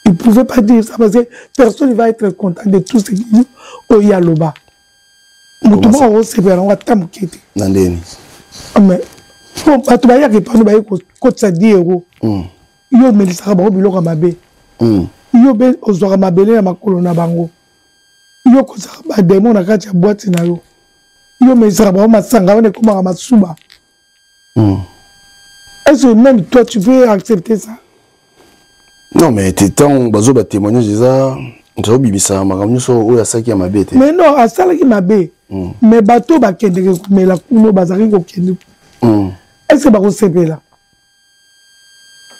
Il pouvait pas dire ça parce que personne ne va être content de tout ce qu'il dit oyo aloba. Moto moko akosepela nango ata moke te. Na ndeni. Ah, mais po bato bayaka epano baye kokotisa 10 euro. Mm. Yo omelisaka bango biloko ya mabe. Mm. Yo be ozwaka mabele na makolo na bango. Yo okozaka bademo na kati ya boite na yo. Yo omelisaka bango masanga wana ekomaka masuba. Mm. Est-ce que même toi tu peux accepter ça? Non mais te ntango bazo ba témoignage eza tozobimisa makambo nyonso oyo asalaki ya mabe te. Mais non asalaki mabe. Mm. Mais bato bakendeke komela kuno bazalaki kokende. Mm. Est-ce que bakosepela?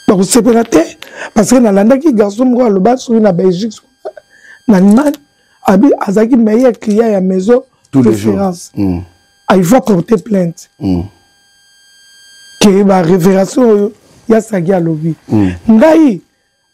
Bakosepela te parce que nalandaki garçon moko aloba soki na Belgique na Allemagne abi azalaki meilleur client ya maison référence. Mm. Ah, il faut porter plainte. Mm. Ke ba révélation oyo ya Sagi alobi. Mm. Ngai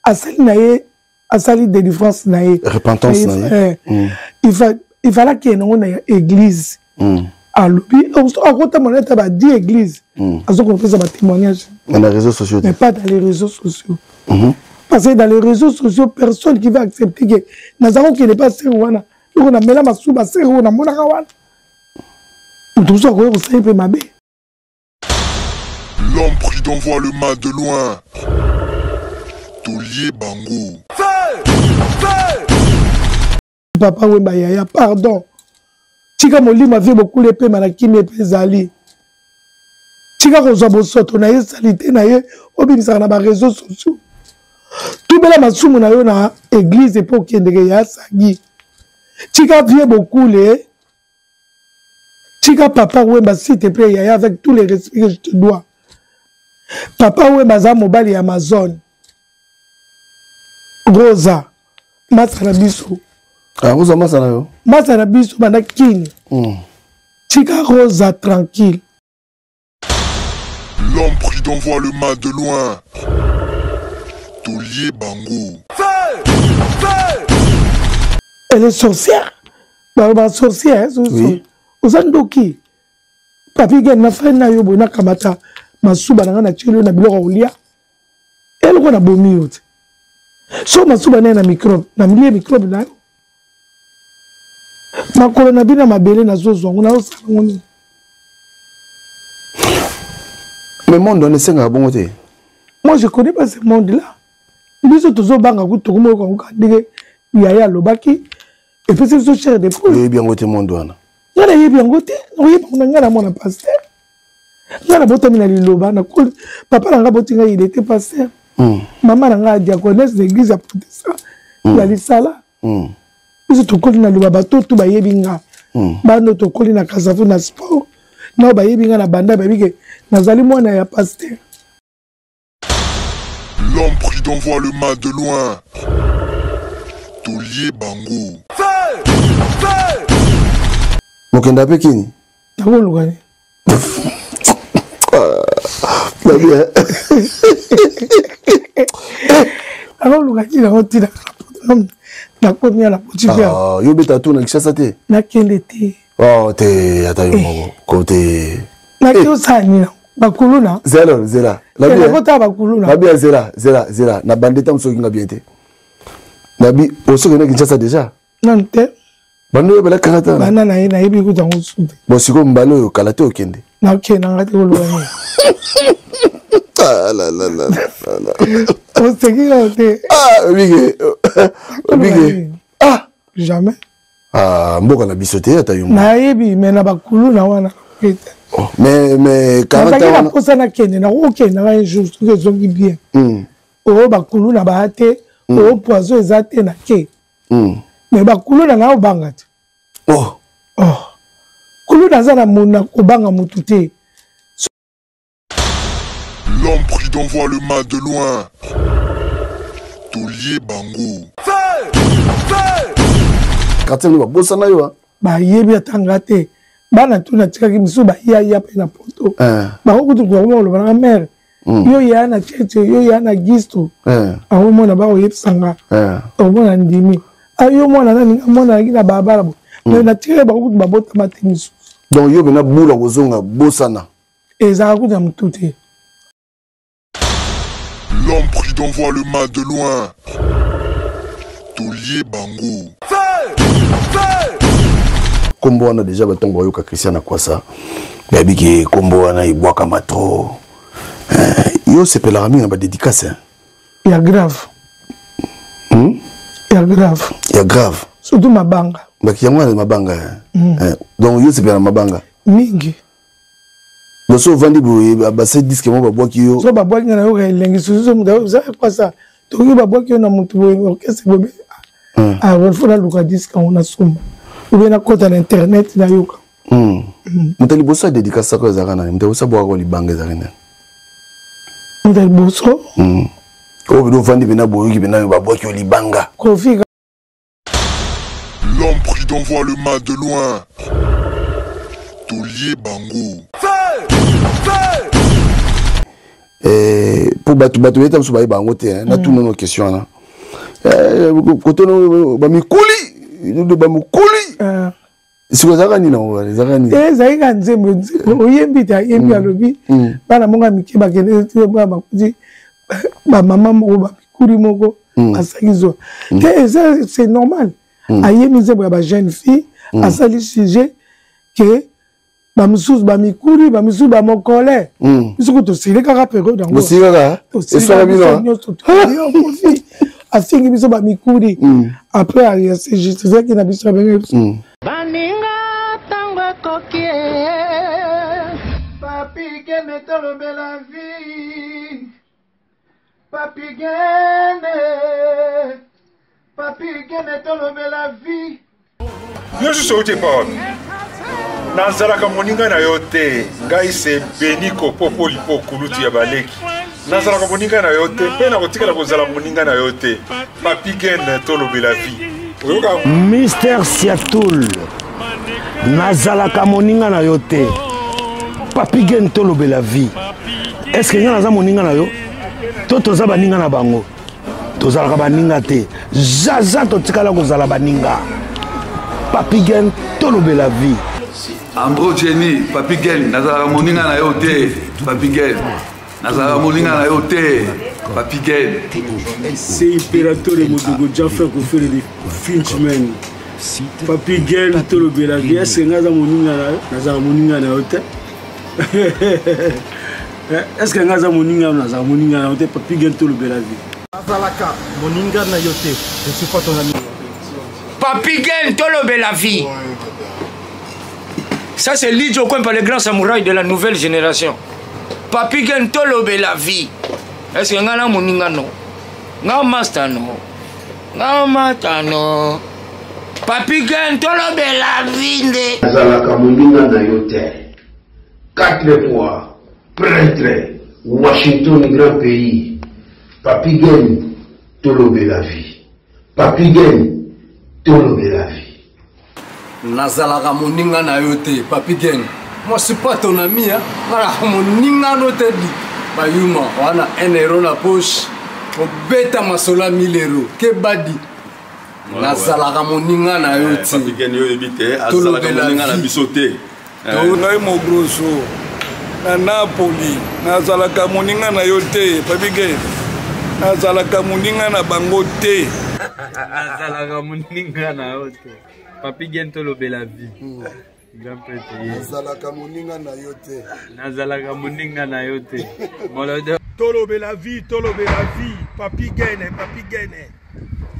asali na ye asali délivrance na ye. Repentance na ye. Eh, mm. Il fa il fallait qu'il y ait na église. Mm. Alobi akotambola neti ba 10 église. Mm. Azokopesa ba témoignage. Dans les réseaux sociaux. Mais pas dans les réseaux sociaux. Mm -hmm. Parce que dans les réseaux sociaux, personne qui va accepter que nazako qui n'est pas sérieux wana. Yoko na mela masuba sérieux na monaka wana. moto mosusu akoki kosala mpe mabe. L'homme prudent voit le mal de loin. Tolie bango. Papa Wemba yaya pardon. Tika molimo avie bokuli epema na kimia epe ezali. Tika kozwa bosoto na ye salite na ye obimisaka na ba réseaux sociaux. Tubela masumu na yo na église epe okendeke ya sagi. Tika vie bokule. Tika papa Wemba s'il te plaît yaya avec tous les respects que je te dois. Papa Wemba aza mobali ya Amazon. Rosa masa na biso. Ah, Rosa masa na yo. Masa na biso banda kini. Mm. Tika Rosa tranquille. L'homme prudent voit le mal de loin. Tolie bango. Feu! Feu! Elle est sorcière. Ba ba sorcière, hein, oui. Oza ndoki. Papi gen na frère na yo boye nakamata masuba na nga na tieli yo na biloko ya kolia. Eloko na bomi yo te. So masuba na ye na microbe, na milie microbe na yo. Makolo na bino ya mabele nazozwa yango nazosala yango nini? Mais monde wana esengaka bongo te. Moi je connais pas ce monde là. Biso tozobanga kutu tokomoyoka yango kaka ndenge yaya alobaki epesi biso chair de poule. Oyebi yango te monde wana. Ngai nayebi yango te, nakoyeba yango na ngai na mwana pasteur. Ngai nabotami na liloba, nakoli papa na ngai aboti ngai il était pasteur. Mm. Mama na ngai diaconesse na église ya protestant mm. ya lisala. Mm. Biso tokoli na liloba bato tu bayebi nga. Mm. Bano tokoli na Kasavu na sport. Nao bayebi nga na banda bayebi ke nazali mwana ya pasteur. L'homme prudent voit le mal de loin. Tolie bango. Feu! Feu! Mokenda pe kini? Nakoluka nini? Nakoluka nini yango ntina nakomi ya na poti mpe ah, yo beta tour na Kinshasa te? Nakende te. Oh te ata yo moko ko te. Nake osala nini yango? Bakuluna. Zela zela. Nakota bakuluna. Nabi zela zela zela na bande tam soki nga bien te. Nabi osokende na Kinshasa déjà? Nanu te. Bando oyo bala kala ta. Banda na ye nayebi kutu yango su te. Bon sikoyo mbala oyo kala te okende. Nakende nga te koloba nini. Ah la la la la. Oseki nga te. Ah obike obike. Ah jamais. Ah mboka na biso te ata yo. Nayebi mais na bakuluna wana te. Oh, mais mais 40 ans. Na posa nakende nakokende nga un jour soki ezongi bien. Mm. Oyo bakuluna baya te, mm. oyo poison eza te na ke. Mm. Mais bakuluna na obanga te. Oh. Oh. Kuluna aza na mona kobanga mutu te. L'homme prudent voit le mal de loin. Tolie bango. Feu! Feu! Quartier ba bosana yo. Hein. Bayebi ata nga te. Bana tu natikaki misusu bayaya mpe na poto. Eh. Bango kutu bango koloba na mère. Mm. Yo ya na cheche, yo ya na gisto. Eh. Akomona bakoyebisa nga. Eh. Akomona ndimi. Ah yo mwana nani nga mwana naki na babala bo. Mm. Mais natikaki bango kutu babotama te misusu. Donc yo bena bula kozonga bosana. Ezalaka kutu na motu te. L'homme prudent voit le mal de loin. Tolie bango. Feu! Feu! Kombo wana déjà batongo bayoka Christian Akwasa. Bayebi ke kombo wana ebwakama trop. Eh, yo osepelaka mingi na badédicace hein? Ya grave. Ya grave. Ya grave. Surtout mabanga. Baki yango wana mabanga. Eh, donc yo osepela na mabanga mingi. Donc so ovandi boye, basali disque moko, babwaki yo. So babwaki nga, nayoka elengi. Susu moto oza kwasa, tokoki babwaki yo na motu boye, orchestre boye. Ah, faut naluka disque yango, nasomba ou bien nakota na internet, nayoka. Moto ya liboso ya dédicace sako ezalaka nani? Moto ya liboso abwakaka libanga ezalaka nani? Moto ya liboso? Oyo bino ovandi mpena, boyoki mpena babwaki yo libanga. Kofi. L'homme prudent voit le mal de loin. Tolie bango. Feu! Feu! Eh, mpo bato bayeta mosusu bayeba yango te. Natuna no question wana. Eh, kote no bamikuli, bamikuli siko ezalaka nini nango? Ezalaka nini? Ezalaki ka nzembo oyembi te, ayembi, alobi bana moko ya mike bakende, bakuti bamama moko bamikuli moko basalaki zwa te. Eza, c'est normal. Ayembi nzembo ya bajeune fille, asali sujet ke bamisusu bamikuli, bamisusu bamokole. Biso ko tosili kaka periode yango. Bosili kaka, eswaka bino. Nyonso kofi afingi biso bamikuli. Après ase justifiaki na biso, abenge biso. Baninga, ntango ekoki. Papi Gene, tolobela vie. Papi Gene, Papi Gene, tolobela vie. Yo susu outi epa wapi? Nazalaka moninga na yo te. Ngai se Beniko Popolipo, kulutu ya baleki. Nazalaka moninga na yo te, mpe nakotikala kozala moninga na yo te. Papi Gen, tolobela vie, oyoka. Mister Siatul, nazalaka moninga na yo te. Papi Gen, tolobela vie. Est-ce ngai naza moninga na yo to toza baninga na bango? Tozalaka baninga te, zaza totikala kozala baninga. Papi Gen, tolobela vie. Andro Jenny, Papi Gen, nazalaka moninga na yo te. Papi Gen, nazalaka moninga na yo te. Papi Gen. C'est Imperatore Modogo Jaffe Kofele de Finchman. Papi Gen, tolobela vie. Est-ce que nga aza moninga na yo? Nazalaka moninga na yo te. Est-ce que nga aza moninga na yo? Nazalaka moninga na yo te. Papi Gen, tolobela vie. Nazalaka moninga na yo te. Je suis pas ton ami. Papi Gen, tolobela vie. Ça, c'est Lidjo Kwempa, le grand samouraï de la nouvelle génération. Papi Gen, tolobela vie. Est-ce que nga na moninga no? Nga master no? Nga mata no? Papi Gen, tolobela vie nde. Nazalaka moninga na yo te. Quatre fois prêtre, Washington, grand pays. Papi Gen, tolobela vie. Papi Gen, tolobela vie. Nazalaka moninga na yo te. Papi Gen, moi suis pas ton ami, hein. Nazalaka moninga no te. Di bayuma wana, 1 euro na poche, obeta masolo ya 1000 euro ke badi. Nazalaka moninga na yo te. Papi Gen, yo oyebi te, azalaka moninga na biso te. Ngai Mogroso na Napoli, nazalaka moninga na yo te. Papi Gen, nazalaka moninga na bango te. Nazalaka moninga na yo te. Papi Gen, tolobela vie, grand prêtre. Nazalaka moninga na yo te. Nazalaka moninga na yo te, molodo. Tolobela vie, tolobela vie. Papi Gene, Papi Gene,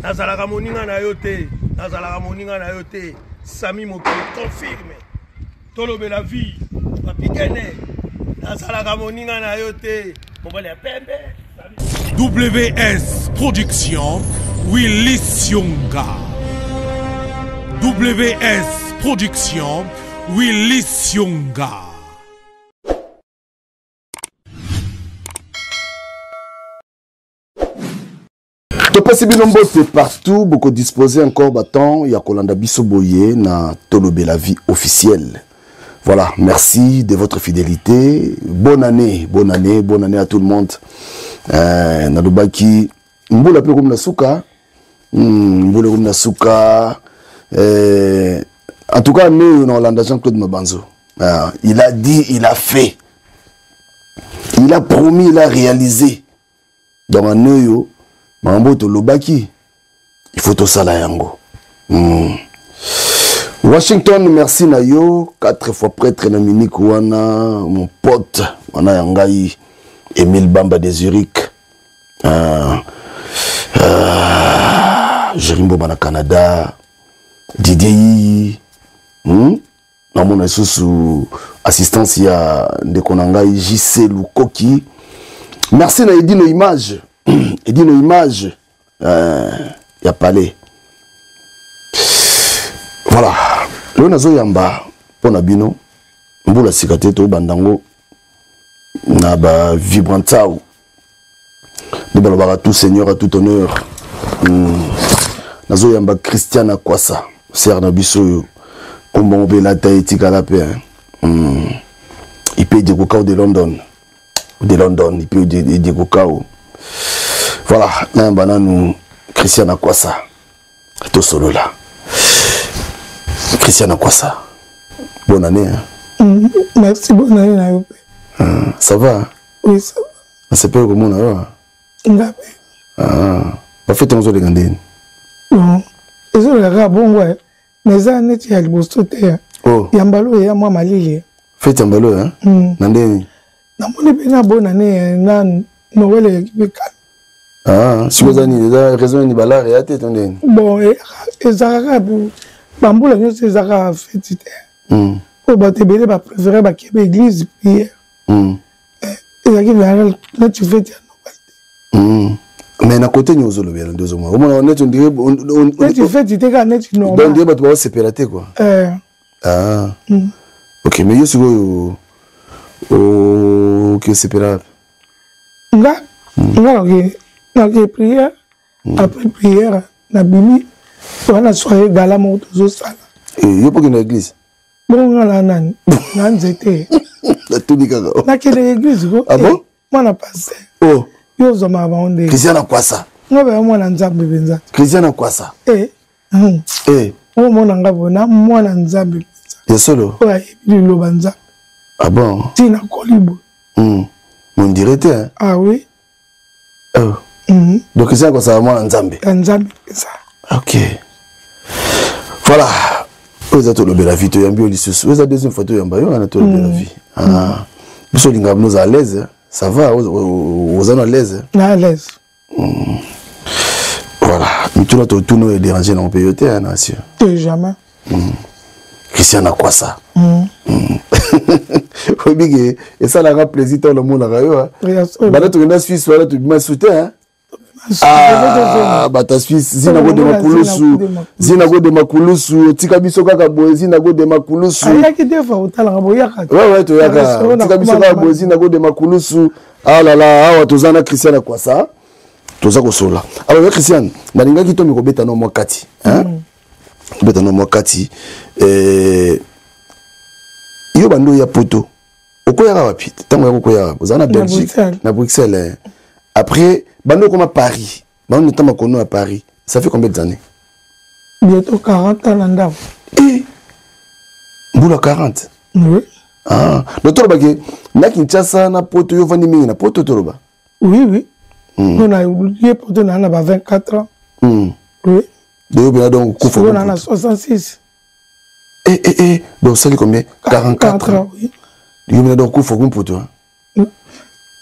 nazalaka moninga na yo te, nazalaka moninga na yo te. Sami Mokili confirme. Tolobela vie. Papi Gene, nazalaka moninga na yo te, mobali ya pembe. WS Production, Willy Sionga. WS Production, Willy Sionga. Topesi bino mbote partout bokodispose encore batemps ya kolanda biso boye na Tolobela Vie officielle. Voilà, merci de votre fidélité. Bonne année, bonne année, bonne année à tout le monde. Nalobaki mbula mpe komi na suka, mbula ekomi na suka. En tout cas, ne na olanda Jean-Claude Mabanzo. Ah, il a dit, il a fait, il a promis, il a réalisé. Donc année oyo, makambo oyo tolobaki, Il faut tosala yango. Washington, merci na yo, quatre fois prêtre na Munich wana, mon pote, wana ya ngai, Emile Bamba de Zurich. Jérémy Mboma na Canada, Didier Yiyi, Namona lisusu assistance ya ndeko na ngai JC Lukoki. Merci na Edino Image. Edino Image ya palais. Voilà. Lelo nazoyamba mpo na bino mbula sika te tobanda yango na ba vibrantau nde balobaka tout seigneur à tout honneur. Nazoyamba Christian Akwasa, sœur na biso oyo kombo mpe elata etikala mpe, hein. Ipe Diego de London, de London, Ipe Diego Kao. Voilà, nayamba nanu Christian Akwasa tosolola. Christian Akwasa, bonne année, hein. Merci, bonne année na yo mpe. Ça va? Oui, ça va. Nasepeli komona yo. Nga mpe. Bafete yango ozolenga ndeni? Bon, ezoleka kaka bongo, mais eza neti ya liboso te. Oh. Ya mbala oyo eya mwa malili. Fete ya mbala oyo, hein? Na ndeni? Namoni mpe na bonne année na Noël eleki mpe calme. Sikoyo eza nini? Eza raison nini balare ya te to ndeni? Bon, ezalaka kaka bambula nyonso ezalaka feti te. Oyo bato ebele bapréféré bakebe église prière. Ezalaki neti feti ya Noël te. Mais na côté nini ozolobela nde ozomona? Omona neti on dirait neti feti te, kaka neti normal. Donc on dirait bato baosepela te quoi. Ok, mais yo sikoyo oke osepela wapi? Nga nake prière, après prière nabimi wana soirée gala moko tozosala. Yo mpo okende na église? Bongo nga na nani na nzete? Natuni kaka. Nakende église ko. Ah bon? Mwana pasteur. Oh. Yo ozwamaka bango ndenge. Christian Akwasa. Nga baya mwana Nzambe mpenza. Christian Akwasa. Omona nga boye na mwana Nzambe mpenza. Ya solo? Oyo ayebi liloba Nzambe. Ah bon? Ntina koli boye. On dirait te, hein? Ah oui. Oh. Donc Christian Akwasa mwana Nzambe. Ya Nzambe mpenza. Ok. Voilà. Oyo eza tolobela vie, toyambi yo lisusu. Oyo eza deuxième fois toyamba yo wana tolobela vie. Biso olingaka bino oza à l'aise, ça va, oza na l'aise? Na à l'aise. Voilà, mituna totuna oyo déranger na mpe yo te, na sûr. Te jamais. Christian Akwasa. Oyebi ke esalaka plaisir ntango namonaka yo. Banda tokenda Suisse wana tobima su te, hein? Bata Suisse zina kodema kulusu, zina kodema kulusu, otika biso kaka boye, zina kodema kulusu. Ayaki deux fois otalaka boyaka. Ouais, toyaka. Otika biso kaka boye, zina kodema kulusu. Ah là là, awa toza na Christian Akwasa. Toza kosola. Alors ya Christian, nalingaki to mikobeta no mwa kati, hein? Kobeta no mwa kati. Yo bando ya poto. Okoyaka wapi? Tango ya kokoyaka, oza na Belgique, na Bruxelles. Après, bando koma Paris. Bando notama kono à Paris. Ça fait combien d'années? Bientôt 40 ans na ndako. Eh! Mbula 40? Oui. Donc toloba ke na Kinshasa na poto yo vandi mingi na poto toloba. Oui, oui. Non, na ye poto na na ba 24 ans. Oui. De yo bena donc kufa. Sikoyo na na 66. Eh, eh, eh, donc ça fait combien? 44 ans, oui. Yo bena donc kufa ku poto.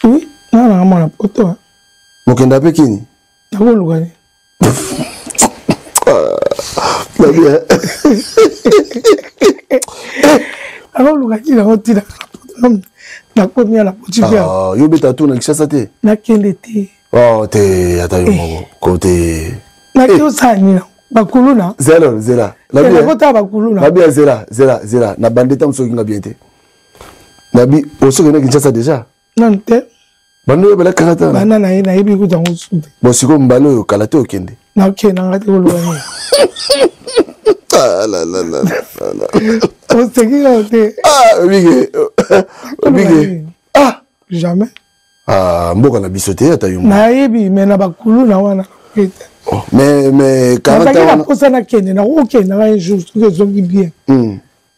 Oui, na na mwana poto. Mokenda pe kini? Nakoluka ni. Nakoluka nini yango ntina nakomi ya na poti mpe. Yo beta tour na Kinshasa te? Nakende te. Oh te, ata yo moko ko te. Nake osala nini? Bakuluna. Zela, zela. Nakotala bakuluna. Nabi ya zela, zela, zela. Na bande ntango soki nga bien te. Nabi osoki na Kinshasa déjà? Nanu te. Bando oyo balaka kaka banda na ye nayebi kuta yango su te. Bon, sikoyo mbala oyo kala te okende. Nakende nanga te koloba nini. Ah, la, la, la, la, la. Oseki kaka te. Ah, obike. Obike. Ah! Jamais. Ah, mboka na biso te ata yo. Nayebi, mais na bakuluna wana te. Oh, mais 40 ans. Nazalaki na posa nakende, nakokende nanga un jour soki ezongi bien.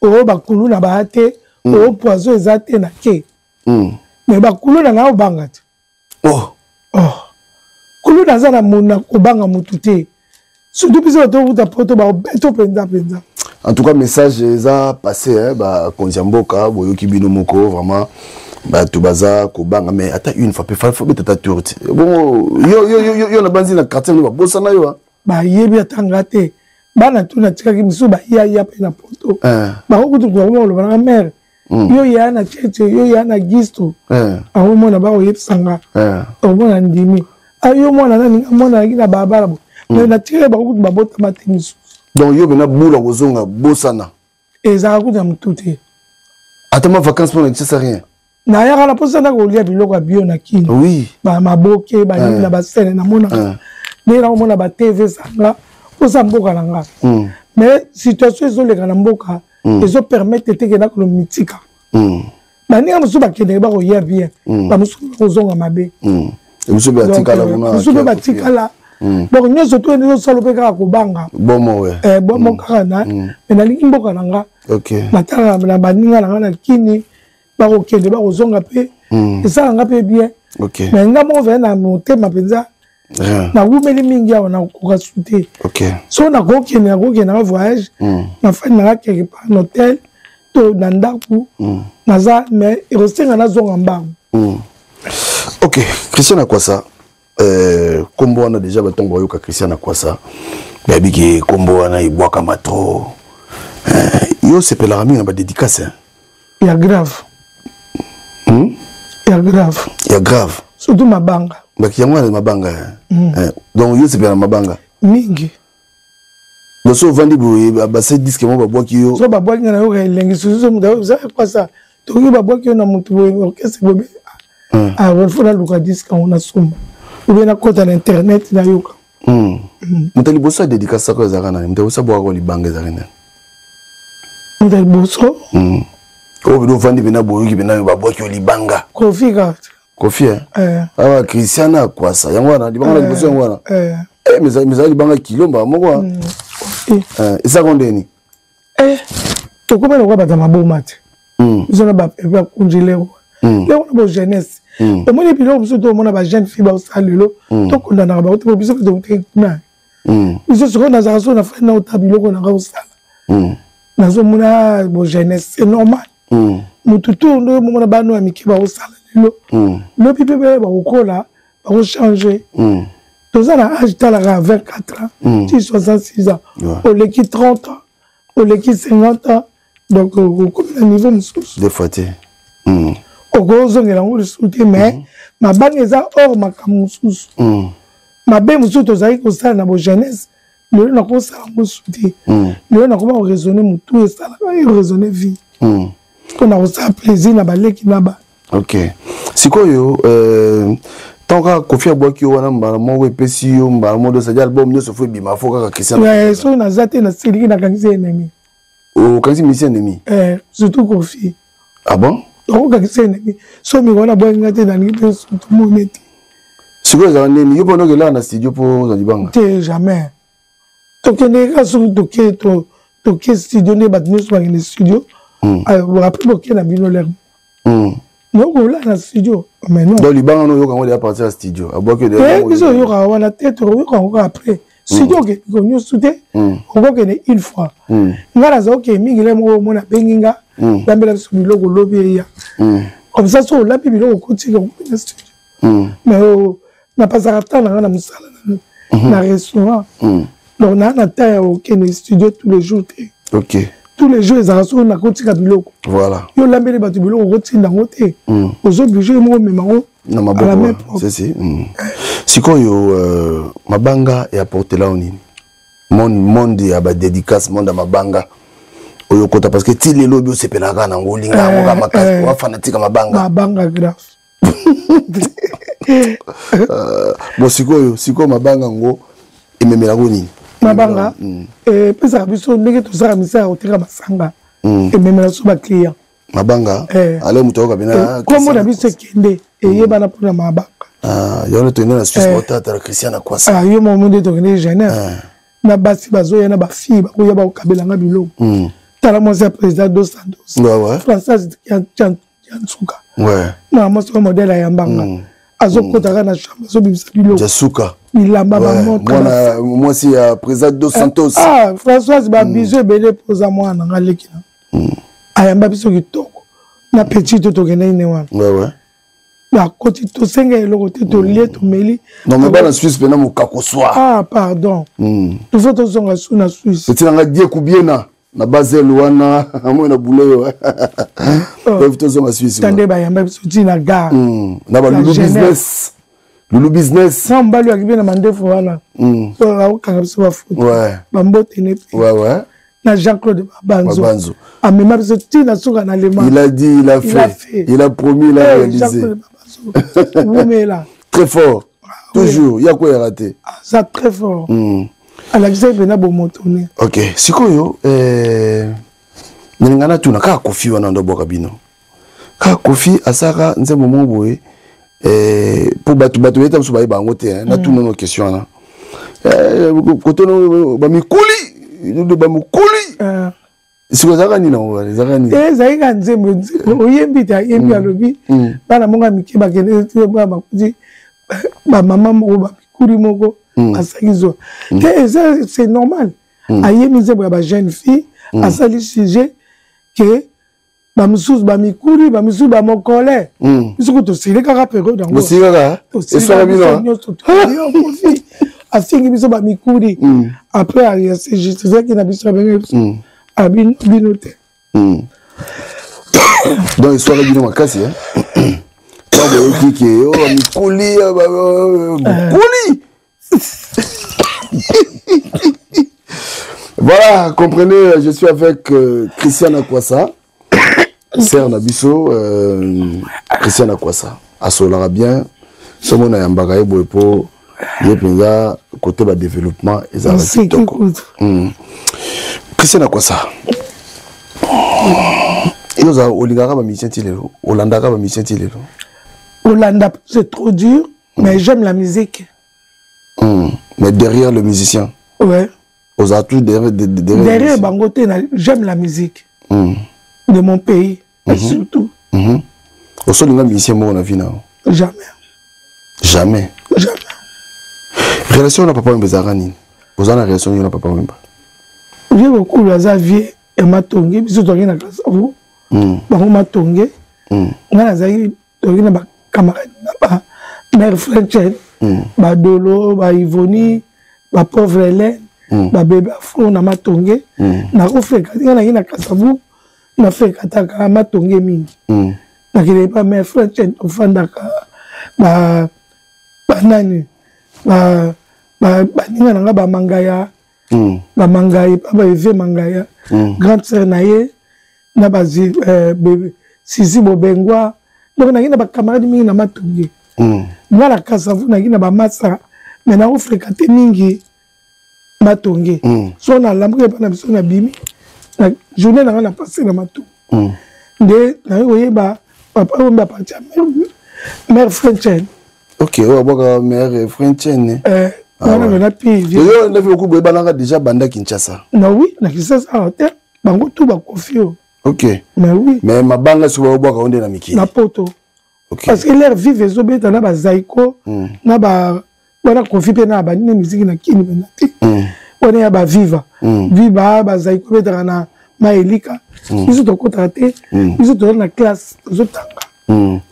Oyo bakuluna baya te, oyo poison eza te na ke. Mais bakuluna na obanga te. Oh. Oh. Kuluna aza na mona kobanga mutu te. Surtout biso bato okuta poto baobeto mpenza mpenza. En tout cas message eza passé hein, bakonzi ya mboka boyoki bino moko vraiment bato baza kobanga mais ata une fois pe faut beta ta tour te bongo yo yo yo yo na banzi na quartier no babosana yo bayebi ata nga te bana tu natikaki misusu bayaya mpe na poto eh. bango kutu bakoma koloba nanga mare hmm. yo ya na cheche yo ya na gisto eh. akomona bakoyebisa nga eh. omona ndimi ah, yo mwana nani nga mwana naki na babala bo hmm. natikaki bango kutu babotama te misusu donc yo mpena bula kozonga bosana ezalaka kutu na motu te ata ma vacance mpona kinshasa rien nayaka na mposa na kolia biloko ya bio na kini oui. bamaboke banini eh. na basene namonaka eh. ndenge nakomona ba tv ezanga mposa mboka na nga mm. mais situation ezoleka na mboka mm. ezopermettre te kenda kolomitika mm. baninga mosusu bakendeke bakoya bien mm. bamosusu bakozonga mabe mm. mosusu mpe batikala mm. donc nyonso to ezosala mpe kaka kobanga bomo eh, bomo mm. kaka na mm. me nalingi mboka na nga natalaka na baninga na nga na kini bakokende bakozonga mpe esala nga mpe bien me nga moko vele na motema mpenza nawumeli mingi awa nakokoka su te so nakokende nakokende nanga voyage nafandi nanga quelque part na hotel to na ndako naza mais ekosenga nazonga mbangu ok christian akwasa nkombo wana deja batango bayoka christian akwasa bayebi ke nkombo wana ebwakama trop yo osepelaka mingi na badédicace ya grave hmm? ya grave ya grave surtout mabanga baki yango wana mabanga mm. eh, donc yo osepela na mabanga mingi boso ovandi boye base diske moko babwaki yo so babwaki nga nayoka elengi susu moto kwasa tokoki babwaki yo na motu boye orchestre boye ah, fo naluka diske yango nasomba obe nakota na internet nayoka hmm. Moto ya liboso adedikasaka oyo ezalaka nani? Moto ya liboso abwakaka libanga ezalaki nani? Moto ya liboso hmm. oyo bino ovandi mpena boyoki mpena babwaki yo libanga. Kofi kaka. Kofi eh? eh. Awa Christian akwasa yango wana libanga na liboso yango wana eh. Eh, mezali libanga kilo mbala moko hmm. Ezalaka ndeni tokoma lokola bato ya maboma te biso na bapepe akunji lero lero na bo jeunesse omoni biloko mosusu tomona ba jeune fille baosala lelo tokondanaka bango te po biso mpe tokutaki kuna biso sikoyo nazalaka so na fai na ota biloko nanga kosala nazomona bo jeunesse c'est normal motu to nde omomona bana ya mike bakosala lelo lobi mpe bele bakokola bakochange toza na age talaka 24 ans ti 66 ans oleki 30 ans oleki 50 ans donc okomi na niveau mosusu des fois te mm. okozongela yango lisusu te mais mm. mabanga eza or makambo mosusu mm. mabe mosusu tozalaki kosala na bojeunesse lelo nakosala yango lisusu te mm. lelo nakoma koraisonne motu esalaka eraisonne vie mpo mm. nakosala plaisir na baleki na bana ok sikoyo euh, ntango kaka kofi abwaki yo wana mbala moko epesi yo mbala moko osali album nyonso fo ebima fo kaka christian soki naza te nasiliki nakangisi ennemi okanisi musicien ennemi eh, surtout kofi ah bon okokangisa ennemi so mingi wana abwaki nga te nalingi mpe surtout mone te sikoyo ezala nini yo mpona okelaka na studio mpo ozwa libanga te jamais tokende kaka soki toke toke studio nde bato nyonso bakende studio hmm. après boke na bino lere hmm. nokola na studio mais non donc libanga no oyoka yango deja partir ya studio abwaki eh, biso oyokaka wana te tokoyoka yango kaka après studio hmm. okendeko nyonso te okokende une fois nga naza okende mingi le moko omona abengi nga lambela biso biloko lobi eya comme ça so olambi biloko okotika okomi na studio mais oh, napasaka temps na nga na mosala na restaurant donc naa na temps ya kokende studio tous les jours te ok tous les jours ezalaka soki nakotika biloko voilà yo olambeli bato biloko okotinda yango te mm. ozo oblige moko omema yango na maboko si, mm. sikoyo euh, mabanga ya portela yo nini monde, monde ya badédicace monde ya mabanga oyo okota parce que ti lelo obi osepelaka nango olinga yango kaka makasi eh, wafanatika mabanga mabanga grave euh, bon sikoyo sikoyo mabanga yango ememelako nini mabanga mm. eh, epesaka biso ndenge tosala misala ya koteka masanga mm. ememela biso baclient mabanga eh. ale moto ayoka bina nkombo na biso ekende eyebana mpona mabanga ah, yango tokende na suisse botatala christian akwasa ah, yo moko nde tokende genève ah. na basi bazoya na bafille bakoya bakokabela nga biloko mm. tala mwasi ya président dos santos française ya nsuka ouais. mwana mwasi oyo modele ayambanga mm. azokota kaka na chambre azobimisa biloko ya suka Bilamba, bamontre. Mwasi ya président Dos eh, Santos. Ah, Françoise, babizu ebele mpoza mwana nga leki na. Ayamba biso kitoko. Na petit to tokendaki ne wana. Bakoti, tosenga eloko te, tolie, tomeli. Non, mais bana Suisse mpena mokakoswa. Ah, pardon. Il faut tozonga su na Suisse. Petit nanga Die Kubiena na Basel wana, moi na buleyo. Oh. Tozonga Suisse. Tande bayamba biso ti na gare. Na ba Lulu Business. Lulu Business. Sans mobali oyo akibe na mandefu wana. Akokanga biso bafoto. Bambote ne. Ouais. Na Jean-Claude Babanzo. Babanzo. Amema biso ti na suka na lema. Il a dit, il a fait. Il a fait. Il a promis, il a réalisé. Jean-Claude Babanzo. Wumela. Très fort. Toujours. Il y a quoi à rater. Ah, ça très fort. Alakisa mpena bomotone. Ok. Sikoyo, nalinga natuna kaka Kofi wana ndo abwaka bino. Kaka Kofi asalaka nzembo moko boye mpo bato bato bayeta mosusu bayeba yango te. Natuna no question wana. Kote no bamikuli, bamikuli. Sikoyo ezalaka nini yango wana? Ezalaka nini? Ezalaki kaka nzembo oyembi te, ayembi, alobi bana moko ya mike bakende bakuti bamama moko bamikuli moko basalaki zwa te. Eza, c'est normal. Ayembi nzembo ya bajeune fille, asali sujet ke bamosusu bamikuli, bamisusu bamokole. Biso ko tosili kaka periode yango. Bosili kaka? Eswaka bino? Nyonso tokofi, afingi biso bamikuli. Après ase justifiaki na biso, abenge biso abino bino te. Donc eswaka bino makasi ntango boyoki ke bamikuli, mokuli. Voilà, comprenez, je suis avec Christian Akwasa, sœur na biso, Christian Akwasa. Asolaka bien, somo na yambaka ye boye po ye mpenza côté ba développement ezalaka kitoko. Christian Akwasa, yo oza olingaka ba musicien ti lelo, olandaka ba musicien ti lelo? Olanda, c'est trop dur, mais j'aime la musique. Mais derrière le musicien? Ouais. Aux atouts derrière, derrière. Derrière bango te, j'aime la musique de mon pays, et surtout. Osolinga musicien moko na vie na yo? Jamais. Jamais. Jamais. Relation na Papa Wemba ezalaka nini? Oza na relation nini na Papa Wemba? Vieux Bokulu aza vieux ya Matonge, biso tozalaki na Kasavu. Bango Matonge. Nga nazalaki, tozalaki na bacamarade na ba mère Frenchen, badolo, baivoni, bapauvre Hélène, babebe afro na Matonge. Nakofreka nga nangi na Kasavu, nafrekataka Matonge mingi. Nakende pa mère Frenchen, tofandaka banani, baninga na nga, bamangaya, bamangaya pa baeve mangaya, grande sœur na ye na bazi bebe Sisi Bobengwa. Donc nangi na bacamarade mingi na Matonge. Nga na Kasavu nangi na bamasa, mais nakofréquente mingi Matonge. So nalamuki epa na biso, nabimi na journée na nga na passe na Matonge. Nde naye koyeba Papa Wemba parti ya mère Frenchen. Ok, oyo abwaka mère Frenchen. Wana mpena pi. Yo nde beaucoup boyebanaka déjà banda Kinshasa? Na oui, na Kinshasa awa te, bango tu bakofi oyo. Ok. Mais oui. Mais mabanga soki babwaka yo nde na mikili? Na poto. Parce que l'air vive ezobeta na bazaiko na ba wana, Kofi mpe na banini miziki na Kini mpena te. Wana ya baviva viva, bazaiko ebetaka na maelika. Biso tokotaka te, biso toza na classe, tozotanga,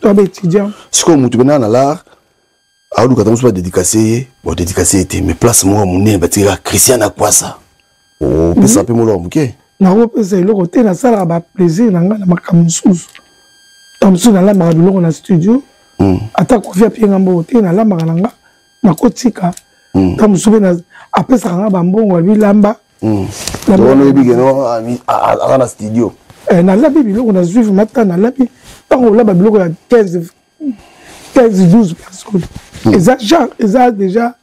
toza baétudiant. Sikoyo motu mpena na l'art aoluka ta mosusu badédicace ye, badédicace ye te, mais place moko ya monene batikaka Christian Akwasa, opesa mpe moloko moke? Nakopesa eloko te, nasalaka baplaisir na ngai na makambo mosusu. Ntango mosusu nalambaka biloko na studio, ata Kofi apienga mbongo te, nalambaka na nga, nakotika. Ntango mosusu mpe apesaka nga bambongo ya bilamba. Wana oyebi keno aza na studio? Nalambi biloko, nazwi mata, nalambi. Ntango olamba biloko ya 15, 15, 12 personnes, eza charge, eza déjà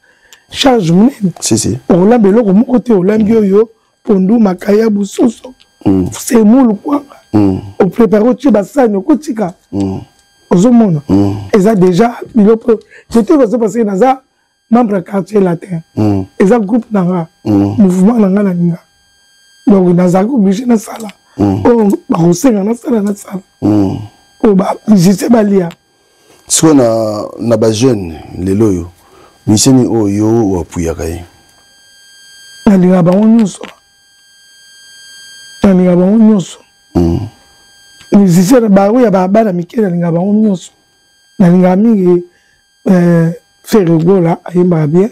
charge monene. Si, si. Olamba eloko moko te, olambi oyo pondu, makayabu, soso, semulu, kwanga, oprépare, otie basani, okotika. Ozomona eza déjà biloko jete bazo, parce que naza membre ya Quartier Latin. Eza groupe na nga, mouvement na nga nalinga, donc nazalaki obligé nasala oyo bakosenga nasala, nasala oyo bamusicien balia. Sikoyo na bajeune lelo oyo Musicien nini oyo yo oapuyaka ye? Nalingaka bango nyonso. Nalingaka bango nyonso. Musicien ba oyo ya bana mike nalingaka bango nyonso. Nalingaka mingi euh, Ferre Gola ayembaka bien.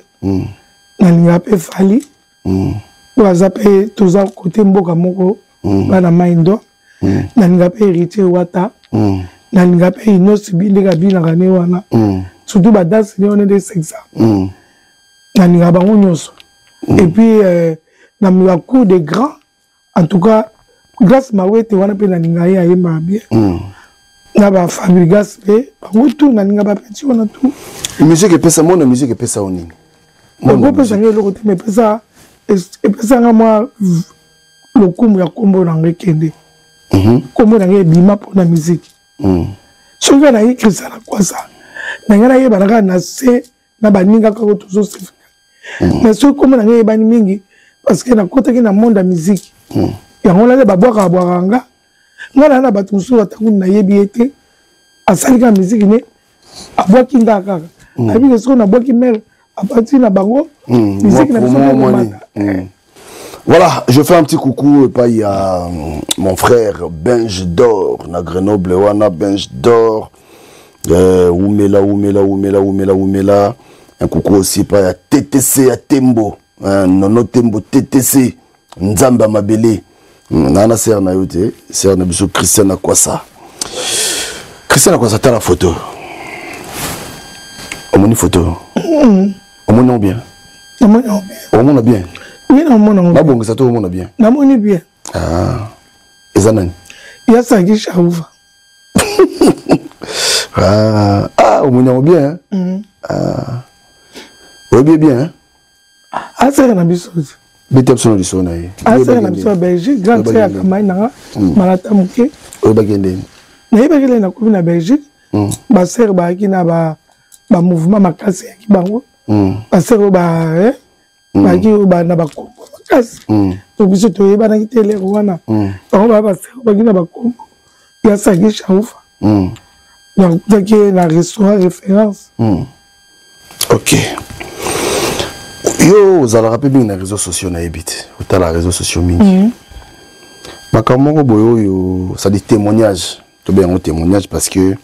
Nalingaka mpe Fally. Oyo aza mpe toza kote mboka moko bana mai ndo. Nalingaka mpe Héritier Wata. Nalingaka mpe Innoss'B ndenge abinaka ne wana. Surtout ba danse ne wana nde esekisa. Nalingaka bango nyonso. Et puis euh, na la cour des grands, en tout cas Grâce Mawete wana mpe nalinga ye ayembaka bien. Na ba Fabregas mpe bango tout nalinga ba petit wana tout. Musique epesa mona musique epesa yo nini? Okopesa ngai eloko te mais epesa epesa nga mwa lokumu ya nkombo na ngai ekende. Nkombo na ngai ebima mpona musique. Soki kaka naye Christian Akwasa na ngai nayebana kaka na se na baninga kaka tozosefika. Mais soki nkombo na ngai eyebani mingi parce que nakotaki na monde ya musique. Yango wana nde babwakaka bwakaka nga. Nga na na bato mosusu ata kutu nayebi ye te asali kaka musique ne abwaki nga kaka. Ayebi ke soki nabwaki mare abati na bango musique na biso ekomata. Voilà, je fais un petit coucou epai ya mon frère Benj d'Or na Grenoble wana Benj d'Or euh, Oumela Oumela Oumela Oumela Oumela un coucou aussi epai ya TTC ya Tembo hein, Nono Tembo TTC Nzambe ya mabele na na sœur na yo te sœur na biso Christian Akwasa Christian Akwasa tala photo omoni photo omoni yango bien namoni yango bien omona bien oui namona yango babongisa to omona bien namoni bien ah eza nani ya Sagi Sharuva ah, ah omoni yango bien hein? Ah oyebi bien hein? Asala na biso beta biso na lisolo na ye asala na biso ya Belgique grande sœur ya kamai nanga malata moke oyebaki ndeni nayebaki ndeni nakomi na Belgique ba sœur bayaki na ba ba mouvement makasi eyaki bango ba sœur oyo ba bayaki oyo na bakombo makasi to biso toyebanaki te eleko wana bango baya ba sœur bayaki na bakombo ya Sagi Shaufa nakutaki ye na restaurant référence. Ok yo ozalaka mpe mingi na réseaux sociaux nayebi te otala réseaux sociaux mingi makambo moko boye oyo ça dit témoignage tobenga yango témoignage parce que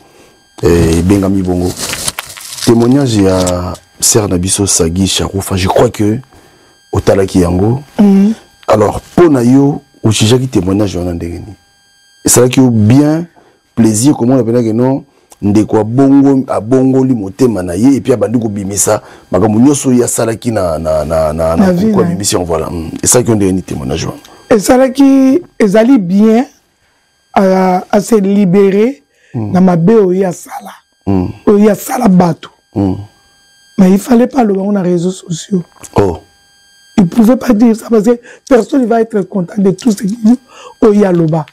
ebengami bongo témoignage ya sœur na biso Sagi Sharufa je crois que otalaki yango alors mpo na yo ojugeaki témoignage wana ndenge nini esalaki yo bien plaisir komona mpenza ke non ndeko abongo abongoli motema na ye et puis abandi kobimisa makambo nyonso oyo asalaki na na na na na kuku abimisi yango voilà esalaki yo ndenge nini témoignage wana esalaki ezali bien à se libérer na mabe oyo asala oyo asala bato mais il fallait pas aloba yango na réseaux sociaux. Oh. Il pouvait pas dire ça parce que personne ne va être content de tout ce qu'il dit oyo aloba.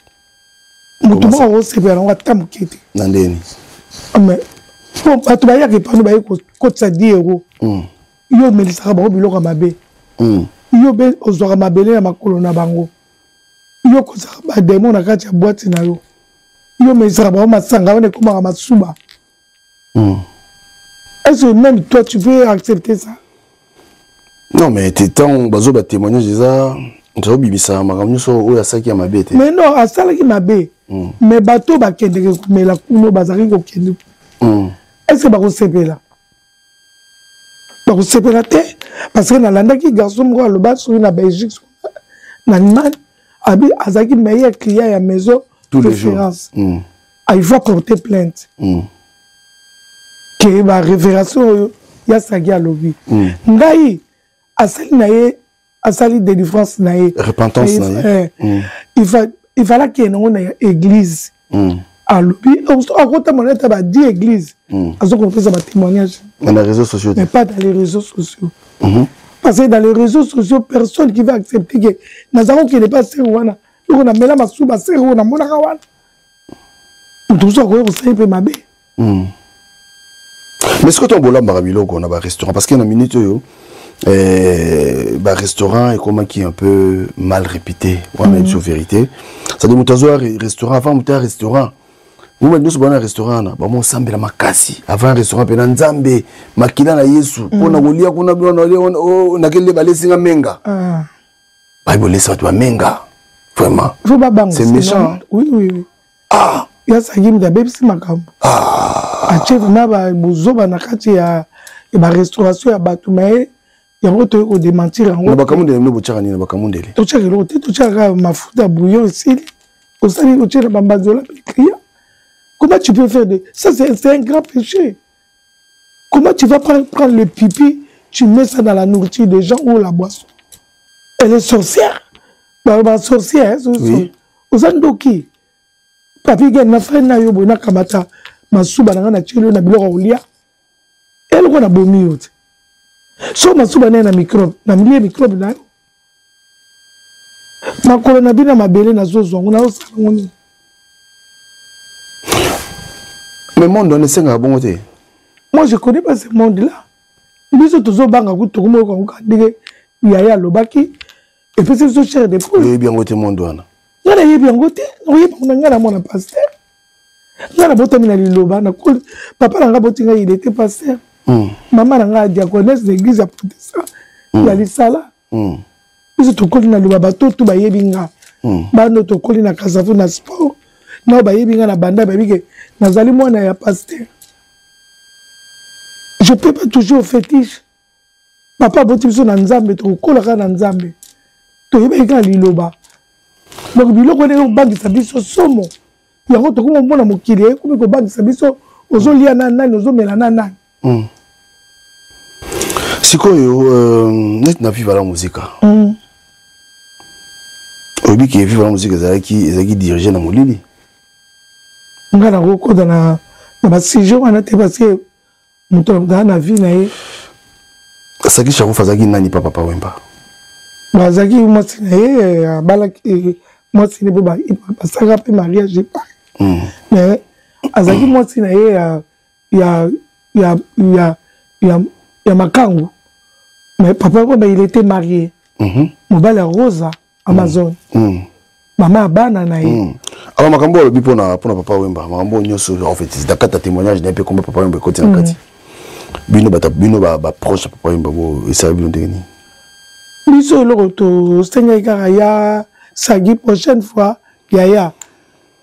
Moto moko akosepela yango ata moke te. Na ndeni. Mais bon bato bayaka epano baye kokotisa 10 euro. Yo omelisaka bango biloko ya mabe. Yo mpe ozwaka mabele na makolo na bango. Yo okozaka bademo na kati ya boîte na yo. Yo omelisaka bango masanga wana ekomaka masuba. Est-ce que même toi tu peux accepter ça? Non mais te ntango bazo ba témoignage eza tozobimisa makambo nyonso oyo asalaki ya mabe te. Mais non asalaki mabe. Mais bato bakendeke komela kuna bazalaki kokende. Est-ce que bakosepela? Bakosepela te parce que nalandaki garçon moko aloba soki na Belgique na Allemagne abi azalaki meilleur client ya maison référence. Il faut porter plainte. Ke ba révélation oyo ya Sagi alobi. Ngai asali na ye asali délivrance na ye. Repentance na ye. Il fallait qu'il y ait une église. Alobi akotama na ba 10 églises. Azoko kopesa ba témoignages. Dans les réseaux sociaux. Mais pas dans les réseaux sociaux. Parce que dans les réseaux sociaux, personne qui va accepter que nazako qui n'est pas sérieux wana. Donc on a mela masuba sérieux na monaka wana. Moto mosusu akoki kosala mpe mabe. Mais soki ntango bolambaka biloko na barestaurant parce que na minute oyo barestaurant ekomaki un peu mal répété wana biso vérité c'est-à-dire moto azwa restaurant avant moto ya restaurant Mobali nyonso bana restaurant wana bamosambela makasi avant restaurant mpena nzambe makila na yesu mpo na kolia kuna bino oh, nakele balesinga menga ah. bayebi bolesa bato bamenga vraiment c'est méchant oui, oui, oui. ah. ya sangi moto abebisi makambo ah. atie vraiment bozoba na kati ya barestauration ya bato maye yango toyei kodementir yango na bakamundele bino botyaka nini na bakamundele totyaka eloko te totyaka kaka mafuta ya bouillon esili osali otie na bambanzi olapi client. Comment tu peux faire de ça? C'est un grand péché. Comment tu vas prendre le pipi, tu mets ça dans la nourriture des gens ou la boisson? Elle est sorcière. Bah, bah, sorcière, hein, oui. Oza ndoki. Papi gen na frère na yo boye nakamata masuba na ngai na tieli yo na biloko ya kolia. Eloko na bomi yo te. So masuba na ye na microbe, na milie microbe na yo. Makolo na bino ya mabele nazozwa yango nazosala yango nini? Mais monde wana esengaka bongo te. Moi, je connais pas ce monde là. Biso tozobanga kutu tokomoyoka yango kaka ndenge yaya alobaki epesi biso chair de poule. Oyebi yango te monde wana? Ngai nayebi yango te. Oyebi yango na ngai na mwana pasteur. Ngai nabotami na liloba nakoli. Papa na ngai aboti ngai, il était pasteur. Mama na ngai diaconesse na église ya protestant ya lisala. Biso tokoli na liloba, bato tu bayebi nga. Bano tokoli na Kasavu na sport nao bayebi nga na banda, bayebi ke nazali mwana ya pasteur. Je peux pas toujours fétiche. Papa aboti biso na Nzambe, tokokola kaka na Nzambe, toyebaki kaka liloba. Donc biloko wana ekobangisa biso somo. Yango tokomi komona mokili ekomi kobangisa biso. Ozolia na nani? Ozomela na nani? Sikoyo neti na Viva la Musica, oyebi ke Viva la Musica ezalaki dirige na molili. Nga nakokota na basujet wana te parce que moto aza na vie na ye. Saki Sharufa azalaki nani pa Papa Wemba? Bazalaki mwasi na ye, abalaki mwasi ne mpo basalaka mpe mariage epai. Mais azalaki mwasi na ye ya makangu. Mais Papa Wemba, il était marié. Mobali ya Rosa Amazon. Mama ya bana na ye. Alors makambo olobi mpona Papa Wemba, makambo nyonso en fait na kati ya témoignage na ye mpe komba Papa Wemba ekoti na kati. Bino bata bino ba proche ya Papa Wemba, bo esala bino ndenge nini? Biso eloko tosengaki kaka ya Sagi, prochaine fois yaya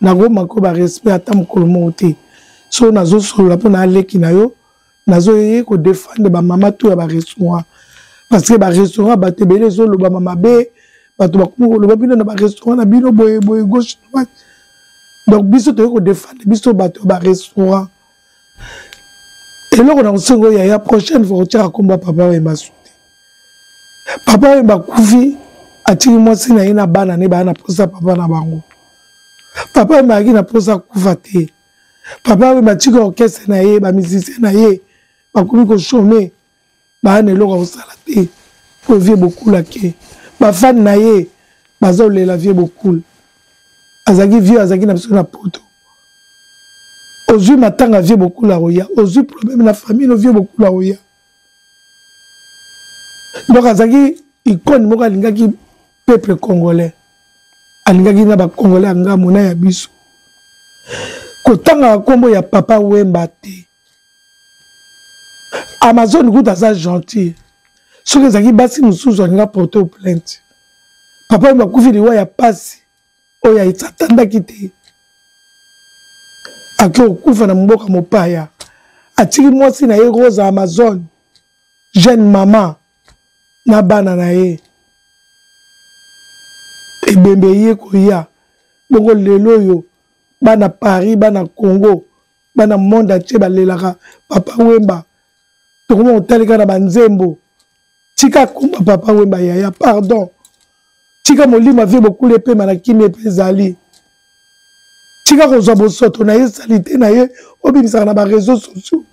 nakomako barespect ata mokolo moko te. So nazosolola mpo na aleki na yo, nazoye kodefendre bamama to ya barestaurant parce que barestaurant bato ebele ezolobama mabe, bato bakomi koloba bino na barestaurant na bino boye boye, gauche droite. Donc biso toyei kodefendre biso bato ya barestaurant. Eloko na kosenga oyo yaya, prochaine fois otiaka kombo ya Papa Wemba su te. Papa Wemba akufi, atiki mwasi na ye na bana ne baya na posa papa na bango. Papa Wemba ayaki na posa akufa te. Papa Wemba atiki orchestre na ye, bamusicien na ye bakomi kochome, baya na eloko ya kosala te po vie Bokula ke bafani na ye baza kolela vie Bokula. Azalaki vie, azalaki na biso na poto. Ozwi matanga, vie Bokula oya. Ozwi problème na famille no, vie Bokula oya. Donc azalaki icône moko, alingaki peuple congolais, alingaki na bacongolais ya ngambo na ya biso. Kotangaka nkombo ya Papa Wemba te. Amazon kuta aza gentil. Soki ezalaki basi mosusu, alinga porte plainte. Papa Wemba akufi liwa ya pasi oyo atandaki te. Ake kokufa na mboka mopaya, atiki mwasi na ye Rosa Amazon, jeune mama na bana na ye. Ebembe ye koya bongo lelo oyo, bana Paris, bana Congo, bana monde entier balelaka Papa Wemba. Tokoma kotalika na banzembo. Tika komba Papa Wemba yaya, pardon. Tika molimo avie Bokula epema na kimia epe ezali. Tika kozwa bosoto na ye, salite na ye obimisaka na bareseau sociaux.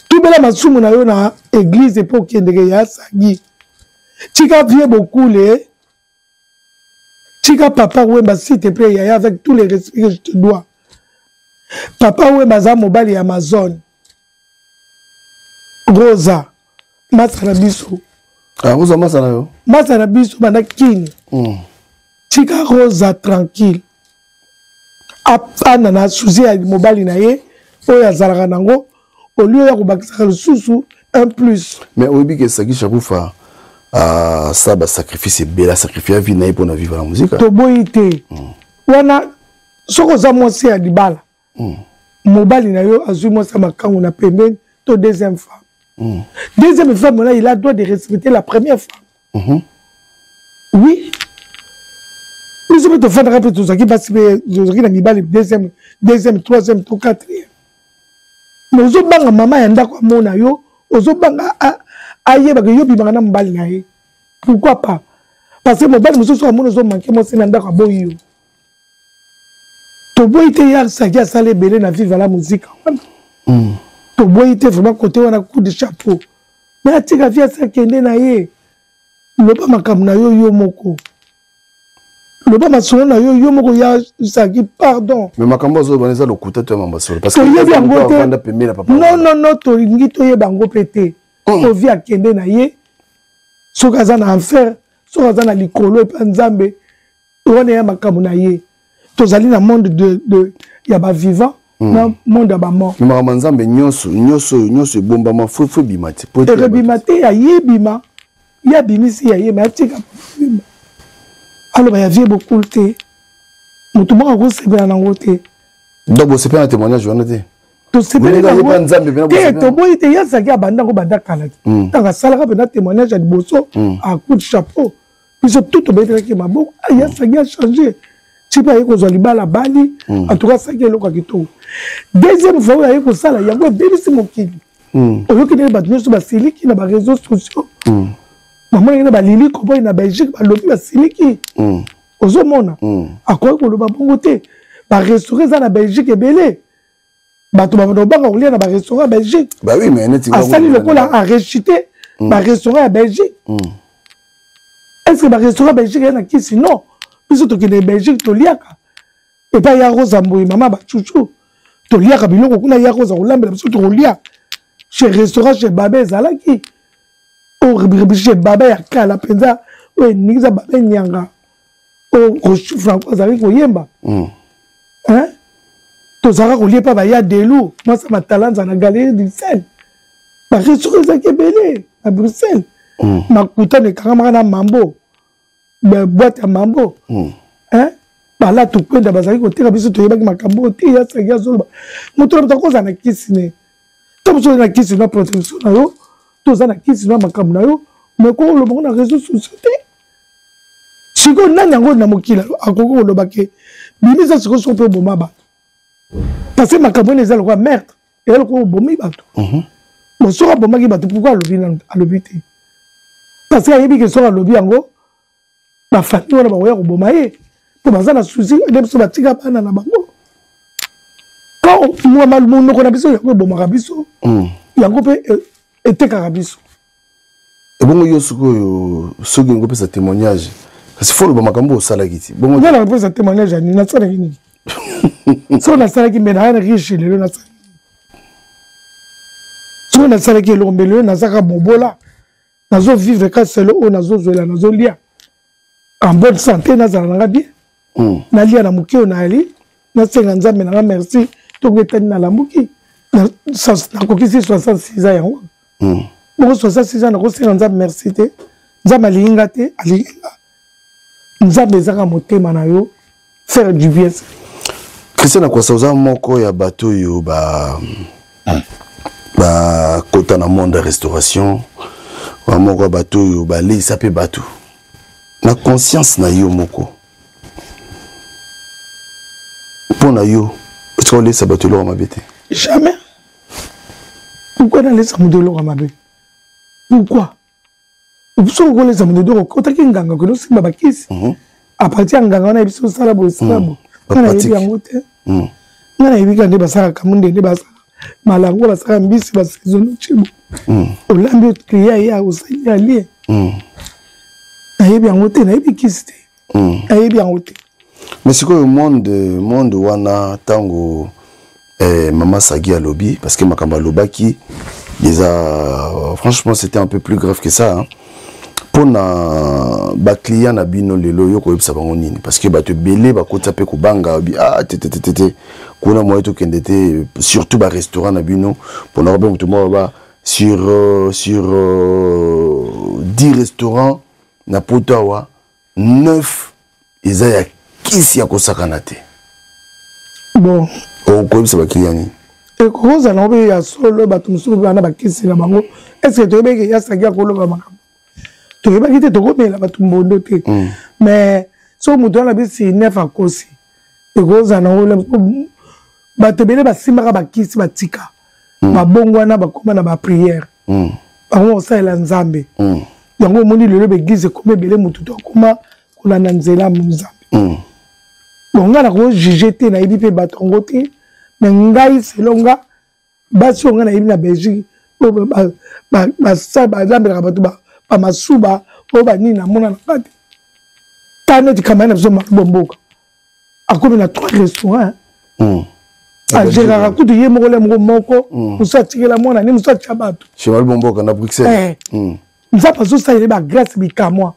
Tubela masumu na yo na église epo okendeke ya Sangi. Tika vie Bokule, tika Papa Wemba s'il te plaît yaya, avec tous les respects que je te dois. Papa Wemba aza mobali ya Amazon Rosa, masa na biso. Ah, Rosa masa na yo? Masa na biso banda kini. Tika Rosa tranquille. Ana na souci ya mobali na ye oyo azalaka nango au lieu ya kobakisaka lisusu un plus. Mais oyebi ke Sagi Sharufa asala ba sacrifice ebele, asacrifia vie na ye mpona vivre la musique. Toboyi te. Wana soki oza mwasi ya libala, mobali na yo azwi mwasi ya makangu na pembeni to deuxième femme. Deuxième femme wana, il a droit de respecter la première femme. Oui, biso mpe tofandaka mpe tozalaki basi mpe tozalaki na mibali deuxième, deuxième, troisième to quatrième, mais ozobanga mama ya ndako amona yo, ozobanga ayebaka yo bimaka na mobali na ye. Pourquoi pas? Parce que mobali mosusu amona ozomanke mwasi na ndako, aboyi yo. Toboyi te, ya Saki asala ebele na Viva la Musica wana. Toboyi te vraiment, côté wana coup de chapeau, mais atika vie, asi akende na ye. Loba makambo na yo yo moko, loba masolo na yo yo moko, ya Saki, pardon. Mais makambo azoloba eza lokuta to ya masolo? Parce que toyebi yango te. Non, non, non, tolingi toyeba yango mpe te. Ovi akende na ye, soki aza na enfer, soki aza na likolo epa Nzambe, wana ya makambo na ye. Tozali na monde de ya bavivant na monde ya bamort. Makambo ya Nzambe nyonso, nyonso oyo nyonso ebombama, fo fo ebima te. Ekobima te. Ya ye ebima, ye abimisi ya ye, me atika aloba ya vie bokulu te. Moto moko akosepela nango te. Donc bosepela na témoignage wana te? Tosepeli nango te, toboyi te. Ye azalaki abanda yango banda kala te. Ntango asalaka mpena témoignage ya liboso, a coup de chapeau, biso tout tobetelaki maboko. Ye asaki achange ti mpe aye kozwa libala, bali. En tout cas asaki eloko ya kitoko. Deuxième fois oyo aye kosala yango, ebebisi mokili. Oyoki ndenge bato nyonso basiliki na baréseaux sociaux, bamonaki na balili koboi na Belgique, balobi basiliki. Ozomona, akoki koloba bongo te. Barestaurant eza na Belgique ebele, bato babanda kobanga kolia na barestaurant ya Belgique. Asali lokola arechite barestaurant ya Belgique. Est ce que barestaurant ya Belgique eza na kisi? Non. Biso tokende Belgique, toliaka epai ya Rosa Mboyi, mama bachuchu, toliaka biloko kuna ya Rosa kolambela biso, tokolia chez restaurant chez Babe. Ezalaki oyo chez Babe ya kala mpenza, oyo eningisa Babe Nyanga, oyo Franco azalaki koyemba. Tozalaka kolia epa baya Delu, mwasi ya Matalanza, na Galerie du Sel. Barestaurant ezalaki ebele na Bruxelles. Makutano ekangamaka na Mambo, boîte ya Mambo. Balatu kwenda bazalaki koteka. Biso toyebaki makambo oyo te. Yasaki azoloba, moto na moto akozala na kisi ne to mosu oza na kisi na protection na yo, to oza na kisi na makambo na yo, mais ko oloba ngo na réseau sociaux te. Sikoyo nani yango na mokili akoki koloba ke bimisa sikoyo soki mpe oboma bato? Parce que makambo wana eza lokola meurtre, eza lokola obomi bato. Bon, soki abomaki bato, pourquoi alobi nanu? Alobi te parce que ayebi ke soki alobi yango, bafamille wana bakoya koboma ye, mpo baza na souci nde biso batika bana na bango. Quand monoko na biso yango ebomaka biso, yango mpe etekaka biso. Ebongo yo sikoyo, soki olingi opesa témoignage, kasi fo oloba makambo osalaki ti bongo. Nga nakopesa témoignage ya nini? Nasalaki nini? Soki nasalaki, mbe naa riche lelo. Nasalaki, soki nasalaki eloko, mbe lelo nazaka mobola. Nazovivre ka selo oyo nazozwela, nazolia en bonne santé, nazala nanga bien. Nalia na moke oyo nayali, nasenga Nzambe nanga merci. Ntongo etani, nalambuki, nakokisi 66 ans yango. Bongo 66 ans, nakosenga Nzambe merci te? Nzambe alingi nga te? Alingi nga. Nzambe ezaka motema na yo, faire du bien. Christian Akwasa, oza moko ya bato oyo ba bakota na monde ya restauration, ba moko ya bato oyo baleisa mpe bato. Na conscience na yo moko, mpo na yo, otika olesa bato eloko mabe te? Jamais. Pourquoi nalesa moto eloko mabe? Pourquoi? Soki okolesa moto eloko, okotaki nganga, okende osimba bakisi à partir ya nganga wana, yebi osala boye, osala boye. Nga nayebi yango te. Nga nayebi kaka nde basalaka munde, nde basalaka malango, basalaka mbisi, basaisonne cibo, olambi, oklia ye, osali, alie. Nayebi yango te, nayebi kisi te, nayebi yango te. Mais sikoyo monde wana, ntango mama Sagi alobi, parce que makambo alobaki eza, franchement, c'était un peu plus grave que ça, hein. Mpona baclient na bino lelo yo koyebisa bango nini parce que bato ebele bakotisa mpe kobanga bi ah tetetetete kuna moye tokende te surtout barestaurant na bino mpona mpe moto moko ba sur, euh, sur euh, 10 restaurants na poto awa 9 eza ya kisi ya kosakana te bon okoyebisa bakiliya nini ekokozala mpe ya solo bato mosusu bana bakisi na bango estce toyebaki yasaki akoloba makambo toyebaki te tokomela bato mbondo te mm. mais soki moto wana bisi nef akosi ekozala nango bato ebele basimbaka bakisi batika mm. babongwana bakoma na bapriere mm. bango kosalela nzambe mm. yango omoni lelo baeglize ekoma ebele motu to akoma kolanda nzela ya nzambe mm. bon ngai nakojuge te nayebi mpe bato yango te me ngai selo nga basi oyo ngai nayebi na belgique oyo balambelaka bato bamasuba oyo banini namona na nga te ta neti kamaya na biso maloba mboka akomi na trois restaurant hmm. ageraka kutu ye moko le moko moko hmm. mosusu atikela mwana ne mosusu atya bato cheval bomboka na bruxelles eh. hmm. nzambe azosalela bagrace bikamwa